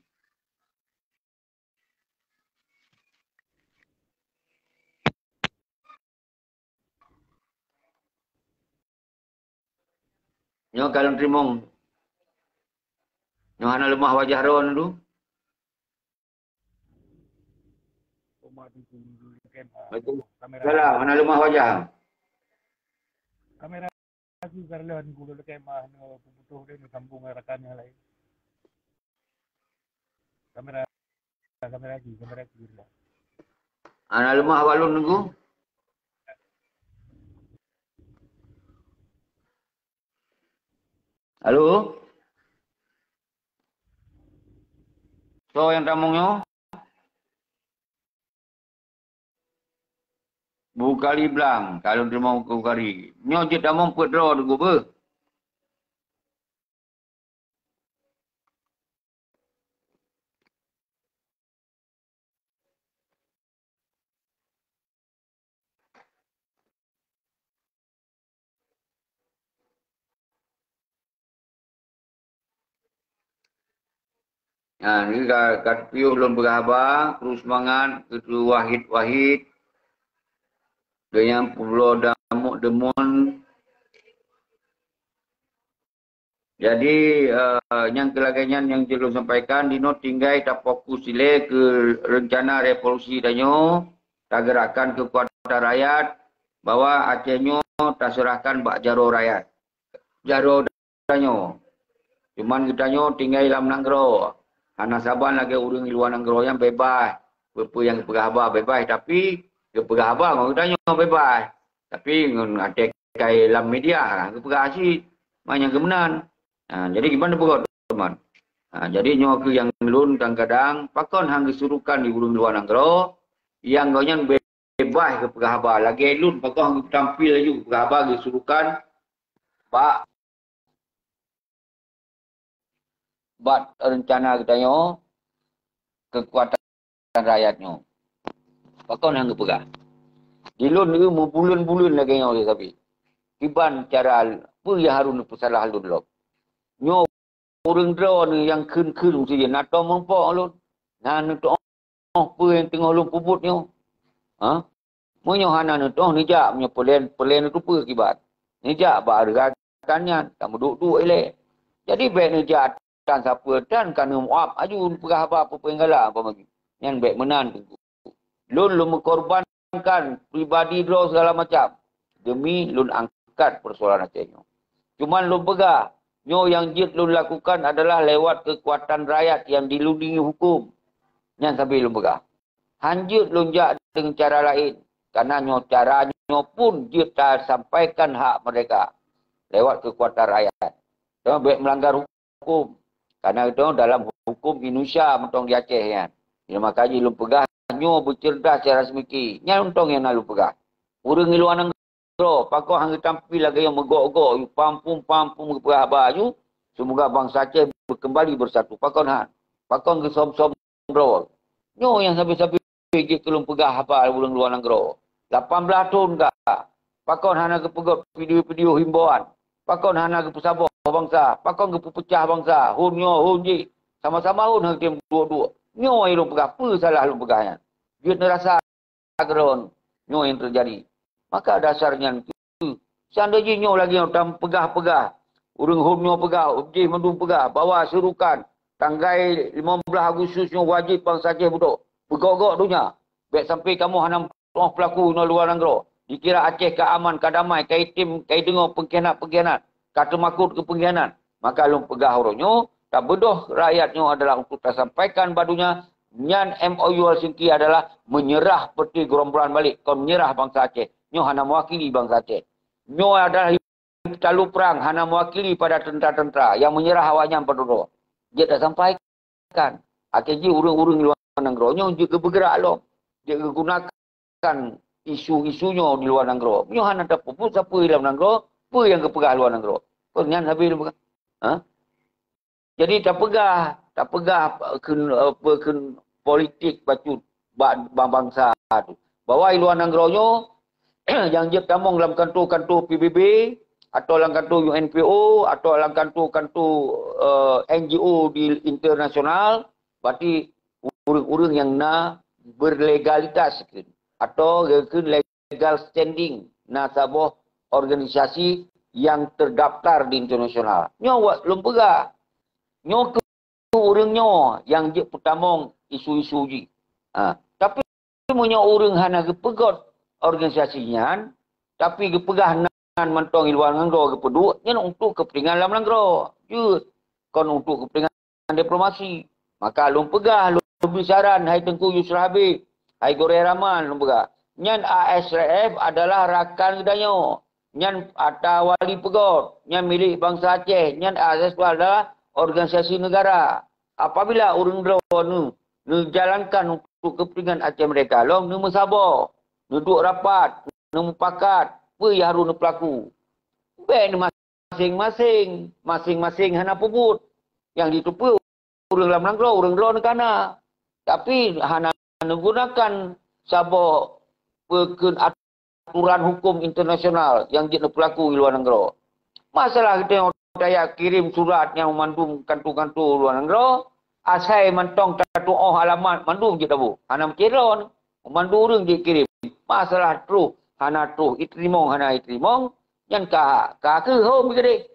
Nyoe ka lôn teurimong. Nyoe hana leumah wajah droe tu. Waalaikumsalam, hana leumah wajah. Kamera. Aku karena aku udah kayak mah, nyoe putôh deh, nyoe sambung rakan yang lain. Kamera, kamera aku, kamera aku. Hana leumah awak lôn nunggu. Halo? Soe nyang tamong nyoe? Bukhari Blang, ka lôn teurimong Bukhari. Nyoe jeuet tamong peuet droe teungku beuh. Nah, ni ka, ka piôh lôn peugah haba, kru seumangat, keu Wahid Wahid, keu nyang peubloe damuk deumon. Jadi, eh, nyang keu lagée nyan nyang jeuet lôn sampaikan, dinoe tinggai tafokus ilée keu reuncana revolusi tanyoe, tagerakkan keukuatan rakyat, bahwa Aceh nyoe taseurahkan bak jaroe rakyat. Jaroe geutanyoe. Cuman geutanyoe tinggai lam nanggroe. Hana saban lagée ureuëng di luwa nanggroe nyang beubaih. Peue-peue nyang geupeugah haba beubaih, tapi geupeugah haba ngon geutanyoe beubaih. Tapi ngon até kai lam media, ha, geupeugah cit. Manyang geumeunan. Ha, jadi kiban peugah teman. Ha, jadi nyoe keuh nyang lôn kadang-kadang, pakon han geusurukan di ureuëng luwa nanggroe, nyang gobnyan beubaih geupeugah haba. Lagée lôn, pakon han geutampil laju geupeugah haba geusurukan bak bak rencana geutanyoe keukuatan rakyat nyoe. Pakon han geupeugah. Di lôn eu meubuleuen-buleuen lagée nyoe lé sabe. Kiban cara peue nyang harôh neupeusalah lôn lom. Nyoe ureuëng droeneuh nyang kheun-kheun meusidin, na tom meurumpok lôn. Na neutuoh peue nyang teungoh lôn peubuet nyoe. Ha? Meunyoe hana neutuoh, neujak meunyoe peue lé, peue lé neuteupeue kiban. Neujak bak reuga tan nyan, tameuduek-duek ilée. Jadi bék neujak tan sapeue tan ka neumuab aju neupeugah haba peue-peue nyang galak umpama jih. Nyan bék meunan teungku. Lôn, lôn meukorbankan pribadi droe segala macam demi lôn angkat persoalan Aceh nyoe. Cuman lôn peugah, nyoe nyang jeuet lôn lakukan adalah lewat keukuatan rakyat nyang dilindungi huköm. Nyan sabe lôn peugah. Han jeuet lôn jak deungon cara laén, kareuna nyoe cara nyoe pun jeuet tasampaikan hak merdeka lewat keukuatan rakyat. Teuma bék meulanggar huköm, kareuna geutanyoe dalam huköm Indonesia mantong di Aceh nyan. Jadi maka jih lôn peugah nyoe beuceureudah cara seumiki. Nyan mantong nyang na lôn peugah. Ureuëng di luwa nanggroe, pakon han geutampil lagée nyang meugok-gok, yue pampum-pampum geupeugah haba aju, seumoga bansa Aceh beukeumbali beusatu. Pakon han? Pakon geusöm-söm droe? Nyoe nyang sabe-sabe jeuet keu lôn peugah haba ureuëng luwa nanggroe. Lapan blaih thon ka. Pakon hana geupeugét video-video himbauan? Pakon hana geupeusaboh bansa? Pakon geupeupeucah bansa? Hon nyoe, hon jih. Sama-sama hon han tem duek-duek. Nyoe nyang lôn peugah, peue salah lôn peugah nyan? Jeuet neurasa keudroe nyoe nyang teujadi. Maka dasar nyan keuh, seandai jih nyoe lagée nyoe tapeugah-peugah, ureuëng hon nyoe peugah, jih mandum peugah bahwa seurukan tanggai limong blaih Agustus nyoe wajéb bansa Aceh beudôh, beugok-gok donya. Bék sampai kamoe hana meutuoh peulaku inoe luwa nanggroe. Dikira Aceh ka aman, ka damai, ka item, ka ideungoe peungkhianat-peungkhianat, ka teumakot keu peungkhianat. Maka lôn peugah uroe nyoe, tabeudôh rakyat nyoe adalah untuk tasampaikan bak donya, nyan M O U Helsinki adalah menyerah peuti gerombolan balek, kon menyerah bansa Aceh. Nyoe hana mewakili bansa Aceh. Nyoe adalah talu perang, hana mewakili pada tentara-tentara nyang menyerah awaknyan padum droe. Jeuet tasampaikan. Akhé jih ureuëng-ureuëng luwa nanggroe nyoe jeuet geubeugerak lom. Jeuet geugunakan isu-isu nyoe di luwa nanggroe. Meunyoe hana tapeubuet sapeue lam nanggroe, peue nyang geupeugah luwa nanggroe? Kon nyan sabe lôn peugah. Ha? Jadi tapeugah, tapeugah kheun, apa, kheun politik bacut bak bansa tu. Bahwa i luwa nanggroe nyoe, nyang jeuet tamong lam kanto-kanto P B B, atau lam kanto U N P O, atau lam kanto-kanto, eh, N G O di internasional, berarti ureuëng-ureuëng nyang na berlegalitas kheun, atau kheun legal standing, na saboh organisasi nyang terdaftar di internasional. Nyoe wak lôn peugah. Nyoe keuh ureuëng nyoe nyang jeuet peutamong isu-isu jih. Ha, tapi meunyoe ureuëng hana geupeugét organisasi nyan, tapi geupeugah nan mantong i luwa nanggroe geupeuduek, nyan untuk keupeuntengan lam nanggroe. Jeuet, kon untuk keupeuntengan diplomasi. Maka lôn peugah, lôn bri saran, hai Teungku Yusra Habib, hai Gorée Rahman, lôn peugah. Nyan A S R F adalah rakan geutanyoe. Nyan ata wali peugét. Nyan milék bansa Aceh. Nyan A S R F adalah organisasi negara. Apabila ureuëng droeneuh neujalankan untuk keupeuntengan Aceh Merdeka lom, neumeusaboh, neuduek rapat, neumupakat, peue nyang harôh neupeulaku. Bék neu maséng-maséng, maséng-maséng hana peubuet. Nyang jiteupeue ureuëng lam nanggroe, ureuëng droeneuh ka na. Tapi hana neugunakan saboh peue kheun aturan huköm internasional nyang jeuet neupeulaku i luwa nanggroe. Masalah geutanyoe tajak kirém surat nyang mandum kanto-kanto luwa nanggroe, asai mantong tatuoh alamat mandum jeuet taboh. Hana meucit droe, mandum ureuëng jikirém. Masalah troh, hana troh, iteurimong hana iteurimong, nyan ka, ka keuh hom keudeh.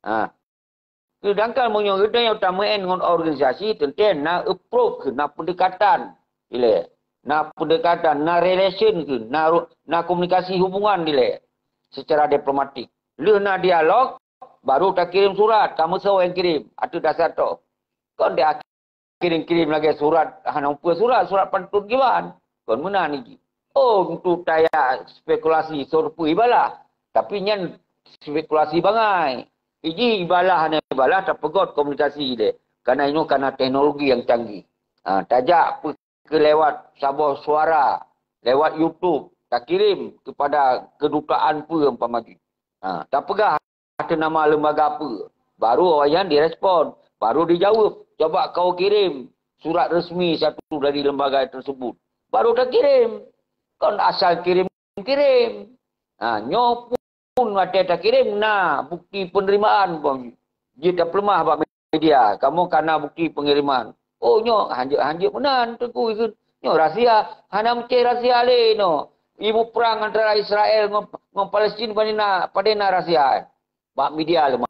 Ha. Seudangkan meunyoe geutanyoe tameu'en ngon organisasi, teuntée na approve keu, na peundekatan ilée. Na peundekatan, na relation keu, na ru-, na komunikasi hubungan ilée secara diplomatik. Lheueh na dialog, Baru takirém surat, kamoe soe nyang kirém, ateueh dasar toh. Kon deh kirém-kirém lagée surat, hana umpue surat, surat pantôn kiban. Kon meunan jih. Oh, untuk tajak spekulasi, survei ibalah. Tapi nyan spekulasi bangai. Iji ibalah hana ibalah, tapeugot komunikasi deh. Karena inoe karena teknologi yang canggih. Ha, tajak pe-, ke lewat saboh suara, lewat YouTube, takirém kepada kedutaan peue umpama jih. Ha, tapeugah ateueh nama lembaga peue. Baru awaknyan direspon, baru dijaweueb, "Coba kau kirim surat resmi satu dari lembaga tersebut." Baru takirém. Kon asal kirém-kirém. Ha, nyoe pun watée takirém na bukti penerimaan, bang. Jeuet tapeuleumah bak media, kamoe kana bukti pengiriman. Oh, nyoe hanjeuet-hanjeuet meunan, Teungku, ikheun. Nyoe rahsia, hana meucéh rahsia lé nyoe. Ibu perang antara Israel ngon, ngon Palestin, padé na, padé na rahsia, eh? Bak media leumah.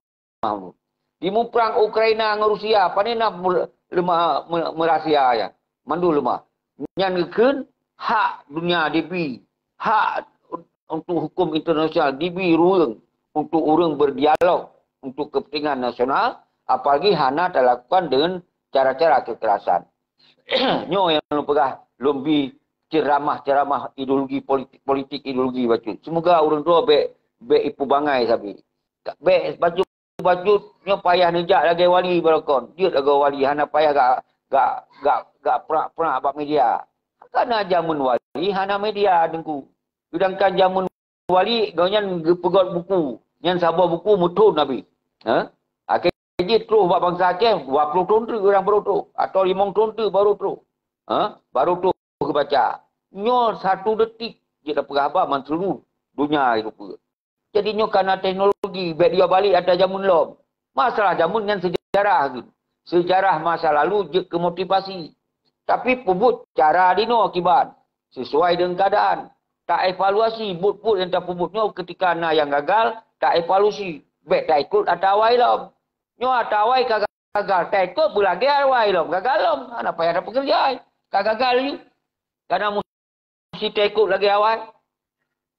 Ibu perang Ukraina ngon Rusia, padé na mer-, leumah, me-, meurahsia, ya. Mandum leumah. Nyan geukheun hak dunia dibi, hak untuk hukum internasional dibi ruang untuk ureuëng berdialog untuk kepentingan nasional, apalagi hana talakukan dengan cara-cara kekerasan. Nyoe nyang lôn peugah, lôn bi ceramah-ceramah ideologi politik, politik ideologi bacut. Semoga ureuëng droe bék, bék ipubangai sabe. Bék bacut-bacut nyoe payah neujak lagée wali barokon. Jeuet lagée wali, hana payah gak, gak, gak, gak prak-prak bak media. Karena jameun wali hana media, Teungku. Sedangkan jameun wali, gobnyan geupeugot buku. Nyan saboh buku meuthon habéh. Ha? Akhé jih troh bak bansa Aceh, dua puluh thon teuk ureuëng baru troh. Atau limong thon teuk baru troh. Ha? Baru troh geubaca. Nyoe satu detik jeuet tapeugah haba ban seuluruh donya itu peue. Jadi nyoe kana teknologi, bék dia balik ata jameun lom. Masalah jameun nyan sejarah tu. Sejarah masa lalu jeuet keu motivasi. Tapi peubuet cara dinoe kiban, sesuai dengan keadaan. Tak evaluasi buet-buet nyang tapeubuet nyoe, ketika na nyang gagal, tak evaluasi. Bék taikot ata awai lom. Nyoe ata awai ka gagal, taikot beulagée awai lom, gagal lom. Hana payah tapeukeureuja, ka gagal laju. Kana meusti taikot lagée awai.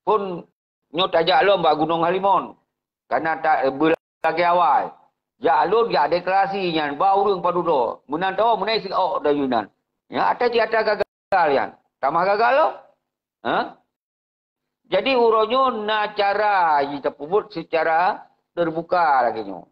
Phon nyoe tajak lom bak Gunong Halimon. Kana ta-, beulagée awai. Jak lôn jak deklarasi nyan ba ureuëng padub droe. Meunan tawa meunai siok dayunan. Ya, ata cit ata gagal nyan. Tamah gagal lom. Ha? Jadi uroe nyoe na cara jitapeubuet secara terbuka lagée nyoe.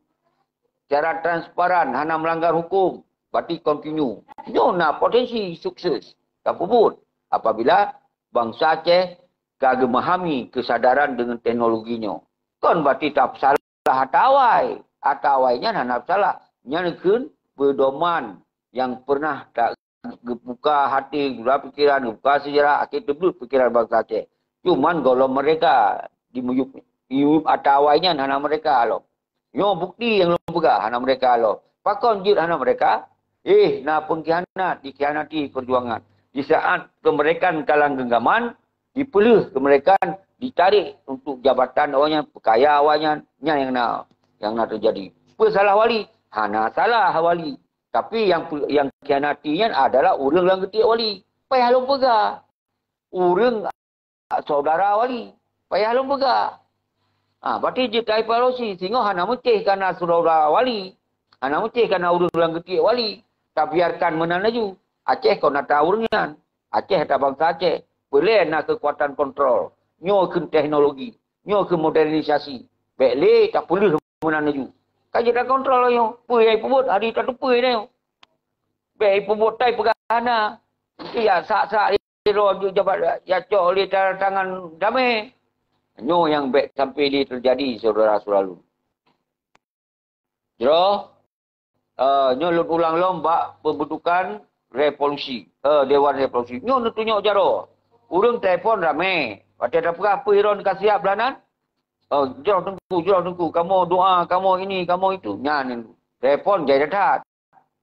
Cara transparan, hana melanggar hukum, berarti continue. Nyoe na potensi sukses tapeubuet apabila bansa Aceh ka geumahami kesadaran dengan teknologi nyoe. Kon berarti tasalah ata awai. Ata awai nyan hana salah. Nyan kheun pedoman nyang pernah ta-, geubuka hati, geubuka pikiran, geubuka sejarah, akhé teubleuet pikiran bansa Aceh. Cuman gohlom merdeka, dimiyueb, dimiyueb ata awai nyan hana merdeka lom. Nyoe bukti nyang lôn peugah hana merdeka lom. Pakon jeuet hana merdeka? Eh, na pengkhianat, dikhianati perjuangan. Di saat kemerdekaan kalang genggaman, dipeuleueh kemerdekaan, ditarék untuk jabatan awaknyan, peukaya awaknyan, nyan nyang na, nyang na teujadi. Peue salah wali? Hana salah wali. Tapi nyang pe-, nyang khianati nyan adalah ureuëng nyang geutiek wali. Payah lôn peugah. Ureuëng saudara wali. Payah lôn peugah. Ha, berarti jeuet taevaluasi singoh hana meucéh kana saudara wali. Hana meucéh kana ureuëng nyang geutiek wali. Tabiarkan meunan laju. Aceh kon ata ureuëng nyan. Aceh ata bansa Aceh. Peulée na keukuatan kontrol. Nyoe kheun teknologi. Nyoe kheun modernisasi. Bék lé tapeuleueh meunan laju. Ka jeuet takontrol nyoe. Peue nyang ipeubuet, hari tateupeue nyoe. Bék ipeubuet tai peugah hana. Iya sak-sak lé droe jeuet jabat ya cok lé tangan damé. Nyoe nyang bék sampai lé teujadi, syedara-syedara lôn. Jroh, eh, nyoe lôn ulang lom bak pembentukan revolusi, eh, Dewan Revolusi. Nyoe neutunyok jaroe. Ureuëng telepon ramé. Watée tapeugah peue droeneuh ka siab blah nan? Oh, jroh Teungku, jroh Teungku. Kamoe doa, kamoe ini, kamoe itu. Nyan, telepon jai that-that.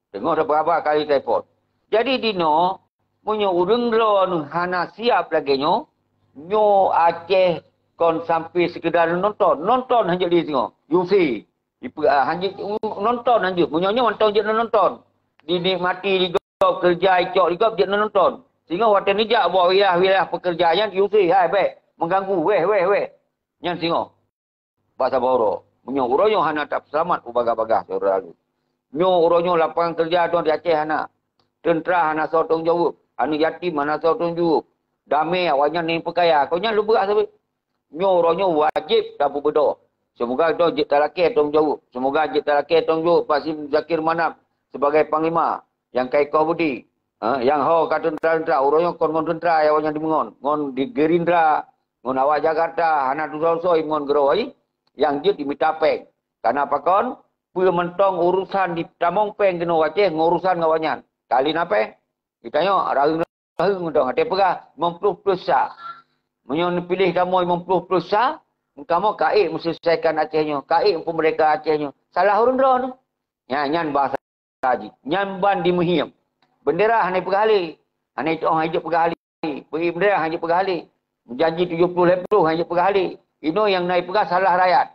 Teungoh beurapa kali telepon. Jadi dinoe, meunyoe ureuëng droeneuh hana siab lagée nyoe, nyoe Aceh kon sampai sekedar nonton. Nonton hanjeuet di singoh. U C. Ipe-, ah, hanjeuet nonton hanjeuet. Meunyoe nyoe mantong jeuet nonton. Dinikmati di gob, keureuja icok di gob jeuet nonton. Singoh watée neujak bak wilayah-wilayah pekerja nyan, U C, hai, bék mengganggu, weh, weh, weh. Nyan singoh. Bak saboh uroe. Meunyoe uroe nyoe hana tapeuseulamat u bagah-bagah syedara lôn. Nyoe uroe nyoe lapangan keureuja dong di Aceh hana. Teuntra hana soe tanggung jaweueb. Aneuk yatim hana soe tanggung jaweueb. Damé awaknyan nyang peukaya. Kon nyan lôn peugah sabe. Nyoe uroe nyoe wajéb tapeubeudôh. Seumoga droe jeuet talakée tanggung jaweueb. Seumoga jeuet talakée tanggung jaweueb bak si Muzakir Manaf sibagai panglima nyang ka ikoh beudé. Ha, nyang ho ka teuntra-teuntra, uroe nyoe kon ngon teuntra awaknyan jimeungon, ngon di Gerindra, ngon awak Jakarta, hana tusoe-tusoe jimeungon keudroe, nyang jeuet jimita péng. Kana pakon, peue mantong urusan jitamong péng keunoe u Aceh ngon urusan ngon awaknyan. Ka lé na péng. Geutanyoe rayeuk-rayeuk mantong, até peugah limong ploh plus sa. Meunyoe neupiléh kamoe limong ploh plus sa, kamoe ka ék meuselesaikan Aceh nyoe, ka ék meupeumerdeka Aceh nyoe. Salah ureuëng droeneuh. Nyan, nyan bahasa jih. Nyan ban jimeuhiém. Beundera hana jipeugah lé. Hana jitu'oh, hana jeuet peugah lé. Beu-ék beundera hana jeuet peugah lé. Janji tujoh ploh lhée ploh hana jeuet peugah lé. Inoe nyang na jipeugah salah rakyat.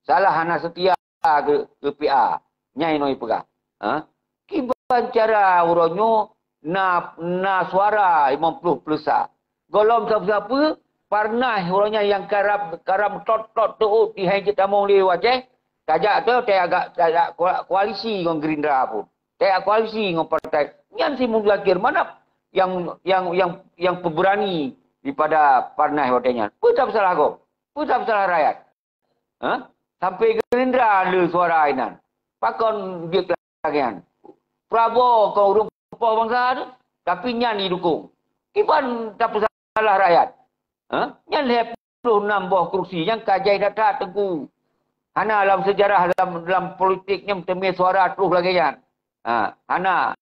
Salah hana seutia keu, keu P A. Nyan inoe jipeugah. Ha? Kiban cara uroe nyoe na, na suara limong ploh plus sa. Gohlom sapeue-sapeue, Parnas uroe nyan nyang karab, karab tot-tot teuôt di hai jeuet tamong lé u Aceh, tajak tu tajak, tajak koa-, koalisi ngon Gerindra pun. Tajak koalisi ngon partai. Nyan si Muzakir Manaf nyang, nyang, nyang, nyang peubeurani daripada Parnas watée nyan. Peue tapeusalah gob? Peue tapeusalah rakyat? Ha? Sampai Gerindra le suara inan. Pakon jeuet lagée nyan? Prabowo kon ureuëng poh bansa tu, tapi nyan jidukong. Kiban tapeusalah rakyat. Ha? Nyan lhée ploh nam boh kursi nyang ka jai that-that Teungku. Hana lam seujarah lam, lam politik nyan teumé suara troh lagée nyan. Ha, hana.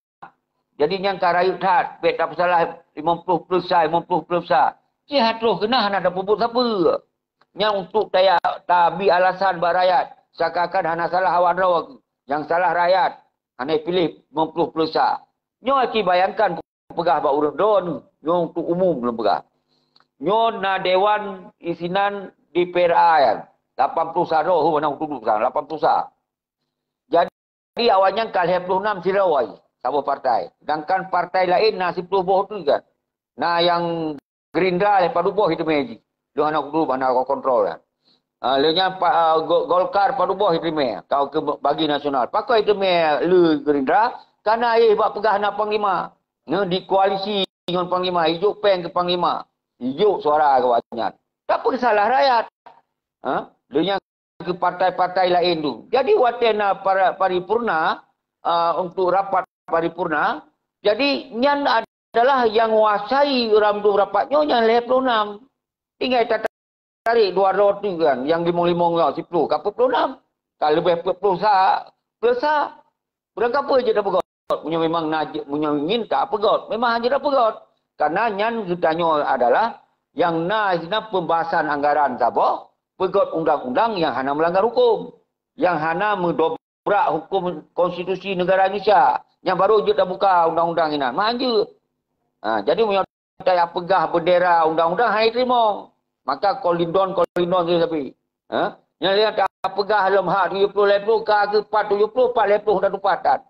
Jadi nyang ka rayeuk that, bék tapeusalah limong ploh plus sa, limong ploh plus sa. Sihat troh keunan hana tapeubuet sapeue. Nyan untuk taya-, tabi alasan bak rakyat, seakan-akan hana salah awak droe. Nyang salah rakyat, hana piléh limong ploh plus sa. Nyoe ci bayangkan kupeugah bak ureuëng droeneuh, nyoe untuk umum lôn peugah. Nyoe na dewan isinan D P R A nyan, lapan ploh sa droe, hana kutuduek sang, lapan ploh sa. Jadi awaknyan ka lhée ploh nam sidroe saboh partai. Sedangkan partai laén na siploh boh tu kan. Na nyang Gerindra lhée padub boh iteumé jih. Lôn hana kuduek hana kontrol kan. Ah, lheueh nyan pa-, ah, Go-, Golkar padub boh iteumé. Kau ke bagi nasional. Pakon iteumé le Gerindra? Karena éh bak peugah na panglima. Nyoe di koalisi ngon panglima, ijok péng keu panglima. Ijok suara keu awaknyan. Tapi salah rakyat. Ha? Lheueh nyan keu partai-partai laén tu. Jadi watée na para-, paripurna, ah, untuk rapat paripurna, jadi nyan adalah nyang nguasai ram dum rapat nyoe nyang lhée ploh nam. Tinggai tatarék dua droe tu kan, nyang limong-limong nyoe siploh, ka peuet ploh nam. Ka leubeh peuet ploh sa, ploh sa. Beurangkapeue jeuet tapeugöt? Meunyoe memang na jeuet, meunyoe ngieng tapeugöt, memang hana jeuet tapeugöt. Karena nyan geutanyoe adalah nyang na sinan pembahasan anggaran saboh, peugöt undang-undang nyang hana melanggar huköm, nyang hana meudobrak huköm konstitusi negara Indonesia. Nyang barô jeuet tabuka undang-undang inan. Meuhan jeuet. Ha, jadi meunyoe tapeugah bendera undang-undang hana jiteurimong, maka kolindon-kolindon sabe. Ha? Nyang lheueh tapeugah lom hak tujoh ploh lhée ploh ka geupat tujoh ploh, pat lhée ploh hana teupat that.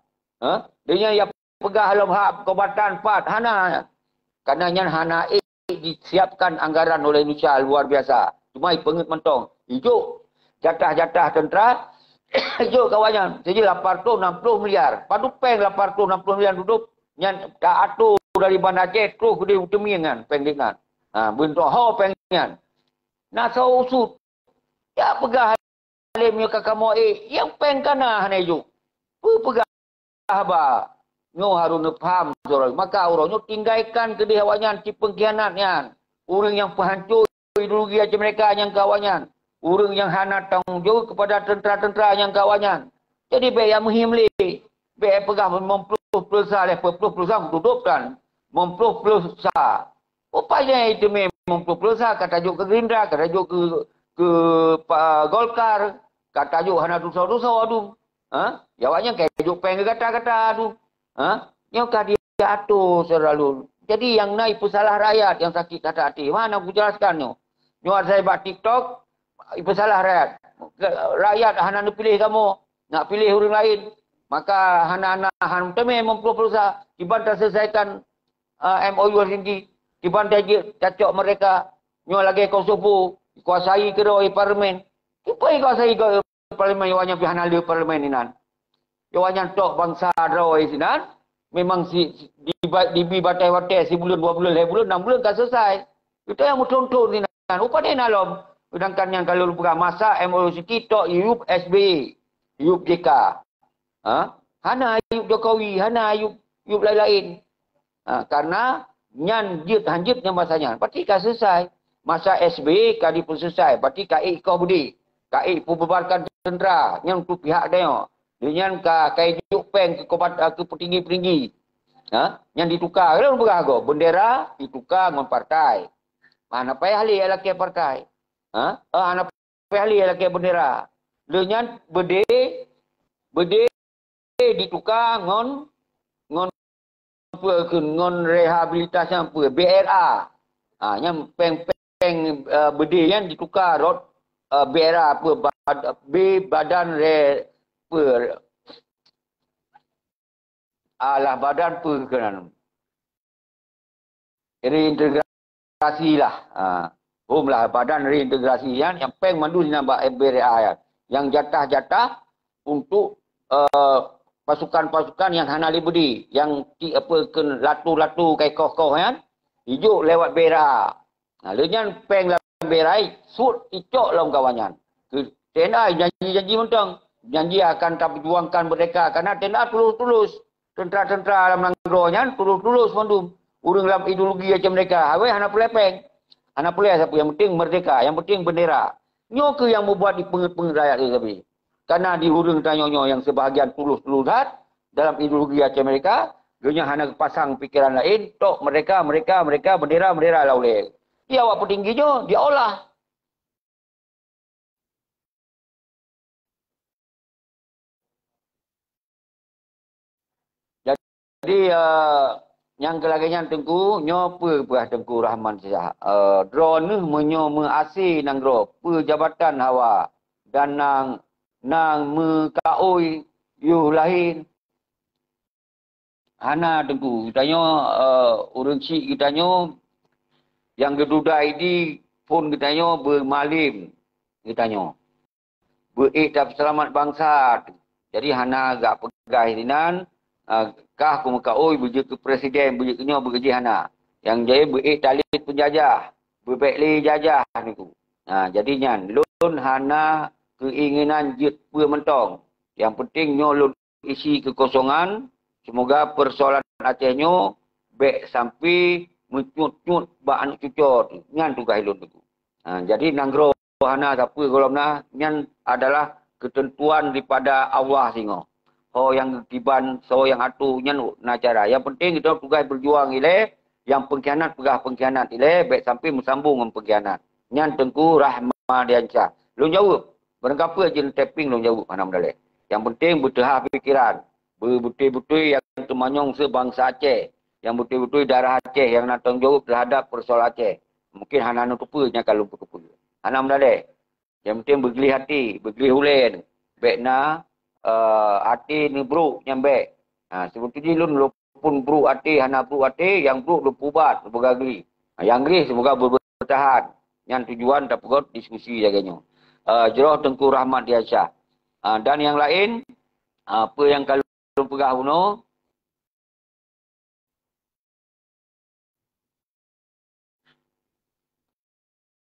Ha? Deungon nyang peugah lom hak keubatan pat hana. Karena nyan hana ék disiapkan anggaran oleh Indonesia luar biasa. Cuma ipeungeut mantong. Ijok jatah-jatah tentera, ijok kawan nyan. Jadi lapan ratus enam puluh miliar. Padub péng lapan ratus enam puluh miliar dudoe nyan ta-atur dari Banda Aceh troh keudeh u Teumieng nyan péng nyan. Ha, beuntoh ho péng nyan. Na soe usut. Jak peugah lé meunyoe ka kamoe ék, nyang péng ka na hana ijok. Peue peugah haba? Nyoe harôh neupaham sidroe. Maka uroe nyoe tinggaikan keudeh awaknyan cit peungkhianat nyan. Ureuëng nyang peuhanco ideologi Aceh Merdeka nyang keu awaknyan. Ureuëng nyang hana tanggong jaweueb keupada tentera-tentera nyang keu awaknyan. Jadi bék jak meuhiem lé. Bék peugah limong ploh plus sa lheueh peuet ploh plus sa tudôb tan. Limong ploh plus sa. Upaya iteumé limong ploh plus sa ka tajok keu Gerindra, ka tajok keu, keu pa-, Golkar, ka tajok hana tusoe-tusoe adu. Ha? Ya awaknyan ka jok péng keu gata-gata adu. Ha? Nyoe ka diatur selalu. Jadi nyang na ipeusalah rakyat nyang sakét that até. Mana kujelaskan nyoe? Nyoe asai bak TikTok, ipeusalah rakyat. Rakyat hana neupiléh kamoe, nak piléh ureuëng laén. Maka hana-hana han teumé limong ploh plus sa, kiban taselesaikan ah, M O U Helsinki, kiban tajeuet tacok merdeka, nyoe lagée Kosovo, dikuasai keudroe parlemen. Kiban dikuasai parlemen, awak nyan pih hana le parlemen inan. Awak nyan tok bansa droe sinan, memang si, si, diba-, dibi batée-batée sibuleuen, dua buleuen, lhée buleuen, nam buleuen ka selesai. Kita nyang meuthon-thon sinan, upah na lom. Sedangkan nyang kalau peugah masa M O U City tok yup S B Y, yup J K. Ha? Hana yup Jokowi, hana yup, yup laén-laén. Ha, karena nyan jeuet hanjeuet nyan masa nyan. Berarti ka selesai. Masa S B Y ka dipeuseuleusai, berarti ka ék ikoh beudé. Ka ék peububarkan tentera, nyan untuk pihak tanyoe. Di nyan ka, ka ijok péng keu kobat-, keu peutinggi-peutinggi. Ha? Nyan ditukar, lôn peugah gob, bendera ditukar ngon partai. Hana payah lé lakée partai. Ha? Eh, hana payah lé lakée bendera. Lé nyan beudé, beudé ditukar ngon, ngon peue kheun, ngon rehabilitasi peue, B R A. Ha, nyan péng-péng, eh, beudé nyan ditukar rot, eh, B R A peue, bad-, B badan re-, peue, alah, badan peue keunan. Reintegrasi lah. Ha. Hom lah, badan reintegrasi nyan, nyang péng mandum sinan bak B R A nyan. Nyang jatah-jatah untuk, eh, pasukan-pasukan nyang hana lé beudé, nyang ti-, apa, kheun latu-latu kai koh-koh nyan, ijok lewat B R A. Nah, lé nyan péng lam B R A suet icok lom kawan nyan. Keu T N A janji-janji mantong. Janji akan taperjuangkan merdeka. Karena T N A tulus-tulus. Tentera-tentera lam nanggroe nyan tulus-tulus mandum. Ureuëng lam ideologi macam mereka. Awai hana peureulée péng. Hana peureulée sapeue. Yang penting merdeka. Yang penting bendera. Nyoe keuh nyang mubuat dipeungeut-peungeut rakyat tu sabe. Karena di ureuëng tanyoe nyoe nyang sebahagian tulus-tulus that dalam ideologi Aceh Merdeka, geuhnyan hana geupasang pikeran laén, tok merdeka, merdeka, merdeka, bendera, bendera lam ulée. Di awak peutinggi nyoe, diolah. Jadi, eh, nyang keu lagée nyan Teungku, nyoe peue peugah Teungku Rahman Syah. Eh, droeneuh meunyoe meuaséh nanggroe, peue jabatan hawa dan nang, nang meukaôi yoh lahé. Hana Teungku, geutanyoe, eh, ureuëng syiek geutanyoe nyang geududa di phon geutanyoe beumalem geutanyoe. Beu-ék tapeuseulamat bansa. Jadi hana gak peugah sinan, ah, kah kumeukaôi beujeuet keu presiden, beujeuet keu nyoe, beujeuet keu jih hana. Nyang jai beu-ék talét peunjajah, beubék lé jajah niku. Nah, jadi nyan, lôn hana keuinginan jeuet peue mantong. Nyang penting nyoe lôn isi keukosongan, semoga persoalan Aceh nyoe bék sampai meucut-cut bak aneuk cucoe. Nyan tugaih lôn teungku. Ha, jadi nanggroe hana sapeue gohlom na, nyan adalah keuteuntuan daripada Allah singoh. Ho nyang geukiban, soe nyang atoe, nyan na cara. Nyang penting geutanyoe tugaih beujuang ilée, nyang peungkhianat peugah peungkhianat ilée, bék sampai meusambong ngon peungkhianat. Nyan Teungku Rahmadiansyah. Lôn jaweueb. Barangkapeue jeuet taiping lôn jaweueb hana meudalée. Nyang penting beuteuhah pikeran. Beubeutôi-beutôi nyang teumanyong seubangsa Aceh. Nyang beutôi-beutôi darah Aceh nyang na tanggong jaweueb teuhadab peusoalan Aceh. Mungken hana neuteupeue nyang ka lôn peuteupeue. Hana meudalée. Nyang penting beugleh até, beugleh ulée. Bék na, eh, até neubrok nyang bék. Ha, seubeutôi jih lôn, lôn pun brok até, hana brok até, nyang brok lôn peuubat, seumoga gleh. Ha, nyang gleh seumoga beubeutehan. Nyan tujuan tapeugét diskusi lagée nyoe. Eh, jroh Teungku Rahmadiansyah. Ah, dan nyang laén, ah, peue nyang ka lôn peugah bunoe,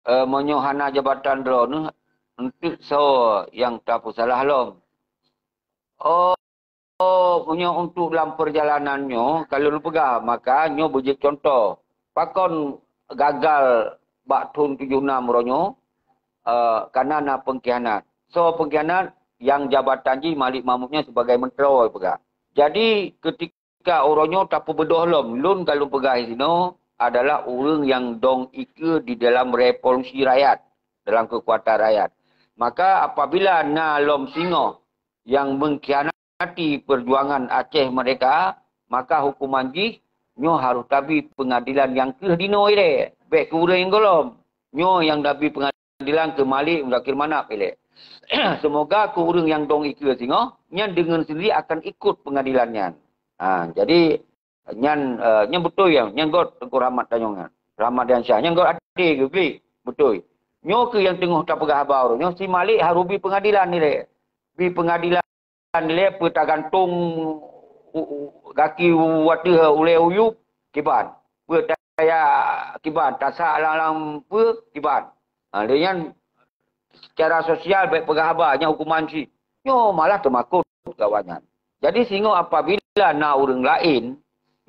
eh, meunyoe hana jabatan droeneuh, eunteuk soe nyang tapeusalah lom? Oh, meunyoe untuk lam peurjalanan nyoe, ka lôn peugah, maka nyoe beujeuet cuntoh. Pakon gagal bak thon tujoh nam uroe nyoe? Eh, karena na peungkhianat. Soe peungkhianat? Nyang jabatan jih Malik Mahmud nyan sibagai meuntri peugah. Jadi, keutika uroe nyoe tapeubeudôh lom, lôn ka lôn peugah sinoe adalah ureuëng nyang dong ikeue di dalam revolusi rakyat, dalam keukuatan rakyat. Maka, apabila na lom singoh nyang meungkhianati peujuangan Aceh Merdeka, maka hukuman jih nyoe harôh tabi peungadilan nyang kheueh dinoe ilée, bék keu ureuëng nyang gohlom. Nyoe nyang tabi peungadilan keu Malik Muzakir Manaf ilée. Seumoga keu ureuëng nyang dong ikeue singoh, nyan deungon seundiri akan ikot peungadilan nyan. Ha, jadi, nyan, eh, nyan beutôi nyan, nyan göt Teungku Rahmat tanyoe nyan. Rahmadiansyah, nyan göt até geuh gleh, beutôi. Nyoe keuh nyang teungoh tapeugah haba uroe nyoe, si Malik harôh bi peungadilan ilée. Di pengadilan ilée peue tagantung u-, u-, gaki u ateueh ulée u yup kiban. Peue taya kiban, tasak lam-lam peue kiban. Ha, lé nyan secara sosial bék peugah haba, nyan hukuman cit. Nyoe malah teumakot keu awaknyan. Jadi singoh apabila na ureuëng laén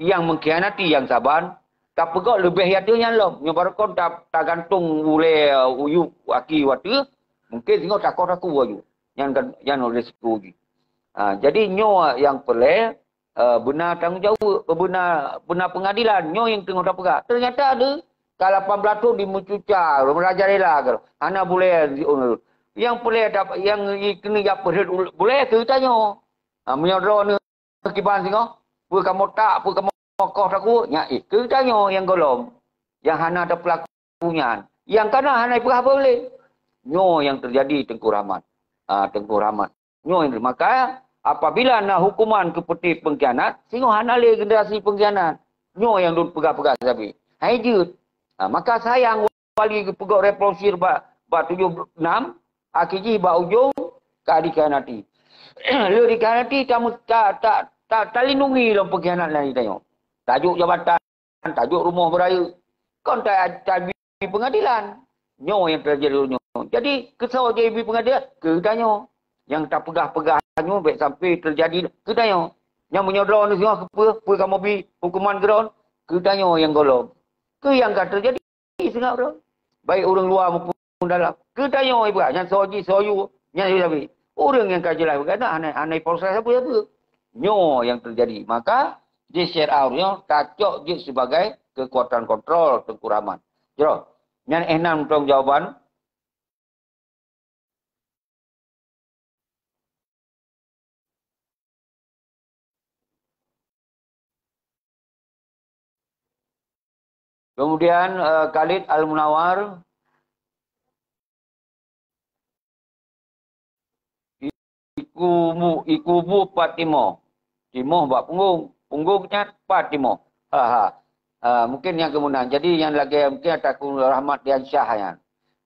nyang mengkhianati nyang saban, tapeugöt leubeh ateueh nyan lom. Nyoe barokon ta-, tagantung ulée u yup gaki u ateueh, mungken singoh takoh taku aju. Nyan kan, nyan risiko jih. Ha, jadi nyoe nyang peureulée, eh, beuna tanggong jaweueb, beuna, beuna pengadilan. Nyoe nyang teungoh tapeugah. Ternyata ada ka lapan belas thon dimeucuca, merajalela, hana bulée. Nyang peureulée dap-, nyang keuneuk jak peurhot bulée keu tanyoe. Ha, meunyoe droeneuh kiban singoh, peue kamoe tak, peue kamoe koh takue, nyan éh, keu tanyoe nyang gohlom, nyang hana tapeulaku nyan. Nyang kana hana ipeugah haba lé. Nyoe nyang teujadi Teungku Rahmat. Ah, Teungku Rahmat. Nyoe nyang, maka apabila na hukuman keu peuté peungkhianat, singoh hana lé generasi peungkhianat. Nyoe nyang lôn peugah-peugah sabe. Hai jeuet. Ah, maka sayang Wali geupeugöt revolusi bak, bak tujoh nam, akhé jih bak ujong ka dikhianati. Lheueh dikhianati, tamu-, ta-, ta-, ta-, talindungi lom peungkhianat laén tanyoe. Tajok jabatan, tajok rumoh beurayeuk. Kon ta-, tabi peungadilan. Nyoe nyang teujadi nyoe. Jadi, keusoe jibi peungadilan? Keu tanyoe. Nyang tapeugah-peugah nyoe bék sampai teujadi keu tanyoe. Nyang meunyoe droeneuh singoh keupeue, peue kamoe bi hukuman keu droeneuh? Keu tanyoe nyang gohlom. Keu nyang ka teujadi singoh droe. Baik ureuëng luwa maupun dalam. Keu tanyoe iba, nyan soe jih, soe yue, nyan sabe. Ureuëng nyang ka jeulaih beugaih na hana, hana proses sabe-sabe. Nyoe nyang teujadi. Maka, di syariah nyoe tacok jeuet sibagai keukuatan kontrol Teungku Rahmat. Jroh. Nyan éh nan mantong jawaban. Kemudian, eh, Khalid Al-Munawar, iku bu, iku bu pat timoh. Timoh bak punggong, punggong nyan pat timoh. Ha, ha. Ah, mungkin nyang keumunan. Jadi, nyang lagée mungkin ataku Rahmat Diansyah nyan.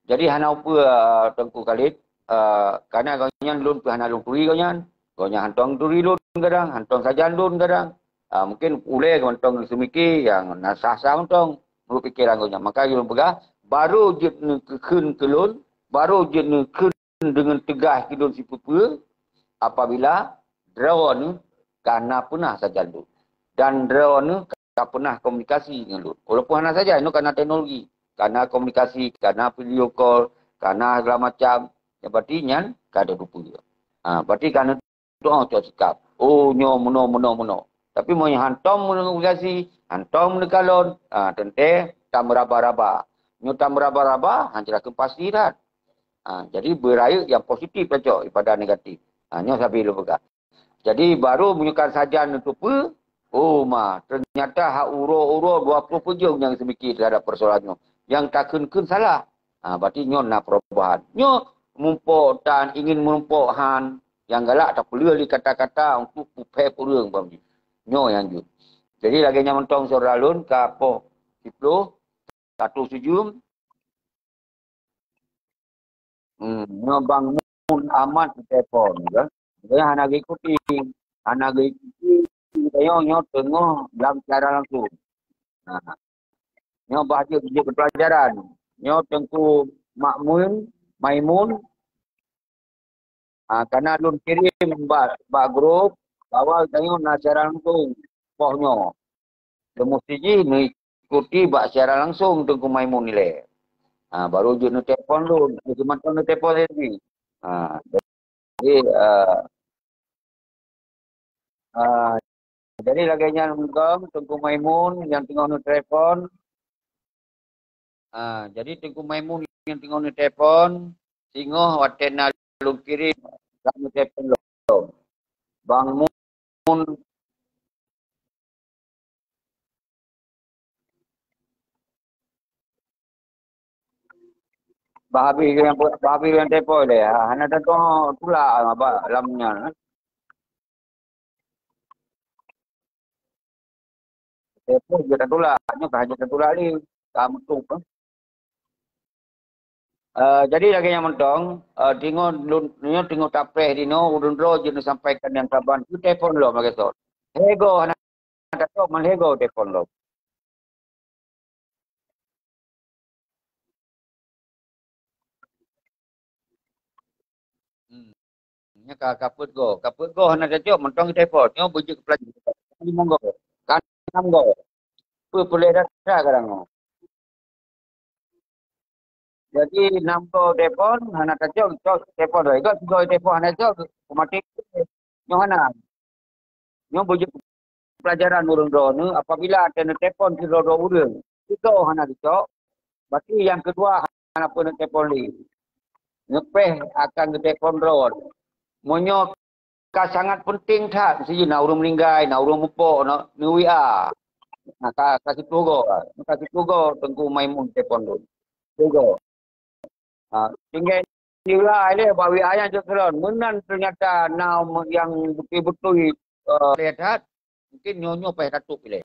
Jadi, hana upeue, ah, Teungku Khalid, ah, karena gobnyan lôn pih hana lôn turi gobnyan. Gobnyan hántom turi lôn kadang, hántom sajan lôn kadang. Ah, mungkin ulée mantong seumike nyang na sah-sah mantong meunurot pikeran gobnyan. Maka lôn peugah, barô jeuet neukheun keu lôn, barô jeuet neukheun deungon teugas keu lôn sipeue-peue apabila droeneuh ka na peunah sajan lôn. Dan droeneuh ka peunah komunikasi ngon lôn. Walaupun hana sajan, nyoe ka na teknologi, ka na komunikasi, ka na video call, ka na segala macam. Nyang berarti nyan ka ada rupa. Ha, berarti ka na doa cok sikap. Oh, nyoe meunoe, meunoe, meunoe. Tapi meunyoe hántom meuneugosiasi, hántom meuneuk kalon, ah, teuntée tameuraba-raba. Nyoe tameuraba-raba, han cit lakeueng pasti that. Ah, jadi beurayeuk nyang positif tacok daripada negatif. Ah, nyoe sabe lôn peugah. Jadi baru meunyoe ka sajan neuteupeue, oh ma, ternyata hak uroe-uroe dua ploh peujeueng nyang seumike terhadap persoalan nyoe. Nyang takheun-kheun salah. Ah, berarti nyoe na perubahan. Nyoe mumpok tan ingin meureumpok han. Nyang galak tapeuleueh lé kata-kata untuk peuphé ureuëng, paham jih. Nyoe nyang jeuet. Jadi lagée nyan mantong syedara lôn ka poh siploh, satu sijeuem. Hmm, nyoe Bang Mun Amat telepon, kan? Dia hana geikuti. Hana geikuti, nyoe, nyoe teungoh lam siaran langsung. Nah, nyoe bah jeuet, jeuet pelajaran. Nyoe Teungku Makmun, Maimun, ah, kana lôn kirim bak, bak grup, bahwa tanyoe na siaran langsung poh nyoe. Leumoh sijih meuikuti bak siaran langsung Teungku Maimun ilée. Ah, baru jeuet neutelepon lôn, jeuet mantong neutelepon lé jih. Ah, jadi, ah, ah, jadi lagée nyan mantong Teungku Maimun nyang teungoh neutelepon. Ah, jadi Teungku Maimun nyang teungoh neutelepon, singoh watée na lôn kirim lam neutelepon lom. Bang Mun, bah habéh nyang, bah habéh nyang telepon lé, ha, hana tatulak bak lam nyan. Telepon jeuet tatulak, nyoe ka jeuet tatulak lé, ka meutup, eh. Eh, jadi lagèe nyan mantong, eh, teungoh lôn, nyoe teungoh tapreh dinoe, ulôn droe jeuet neusampaikan nyang saban, keu telepon lom lagèe sot. Lhèe goe hana tacok, man lhèe goe telepon lom. Hmm. Nyan ka, ka peuet goe. Ka peuet goe hana tacok, mantong telepon. Nyoe beujeuet keu pelajaran. Limong goe. Ka nam goe. Peue peureulèe data kadang nyoe. Jadi, nam goe telepon, hana tacok, cok telepon. Lhèe goe, sigoe telepon hana tacok, otomatis nyoe hana. Nyoe beujeuet pelajaran ureueng droeneuh, apabila ata neutelepon sidroe-droe ureueng, sigoe hana geucok, berarti nyang keudua hana peue neutelepon lé. Leupeh akan geutelepon droe. Meunyoe ka sangat penting that, miseujih na ureueng meuninggai, na ureueng mupok, na, neu-W A. Na ka, ka siploh goe, ka siploh goe Teungku Maimun telepon lôn. Siploh goe. Ha, tinggai nilai lé bak W A nyang jeuet keudroe. Meunan ternyata na nyang beutôi-beutôi, eh, lé that, mungkin nyoe-nyoe payah tatôp ilèe.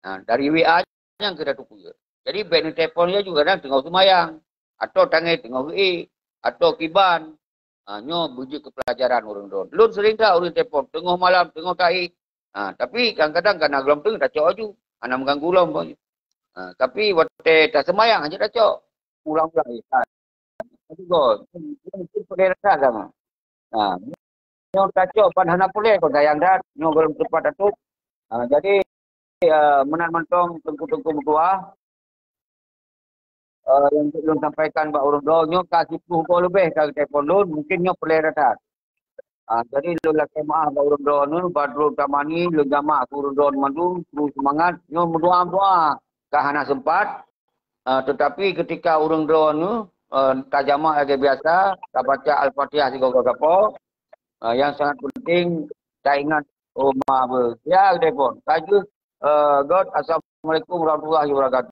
Ha, dari W A nyang keu tatôp ilèe. Jadi, bèk neutelepon laju kadang teungoh seumayang, atau tanggai teungoh geuék, atau kiban. Ha, nyoe beujeuet keu pelajaran ureueng droe. Lôn sering that ureueng telepon, teungoh malam, teungoh taék. Ha, tapi kadang-kadang kana gohlom teungoh tacok laju, hana meuganggu lom. Ha, tapi watèe taseumayang hana tacok. Ulang-ulang, eh, ha. Satu gol. Itu peureulèe that sama. Ha, nyoe tacok ban hana peureulèe kon sayang that, nyoe gohlom teumpat tatôp. Ha, jadi, eh, meunan mantong teungku-teungku meutuah, eh, nyang jeuet lôn sampaikan bak ureueng droe, nyoe ka siploh goe leubeh ka geutelepon lôn, mungkin nyoe peureulèe that. Ah, jadi lôn lakèe meu'ah bak ureueng droeneuh, Badrul Tamani, lôn jamak keu ureueng droeneuh mandum, kru seumangat. Nyoe meudoa-doa ka hana seumpat. Ah, teutapi keutika ureueng droeneuh, eh, tajamak lagèe biasa, tabaca Al-Fatihah sigoe-goe sapo. Ah, nyang sangat penting, taingat, oh, ma beu. Ya, telepon. Ka jeuet, eh, göt, assalamualaikum warahmatullahi wabarakatuh.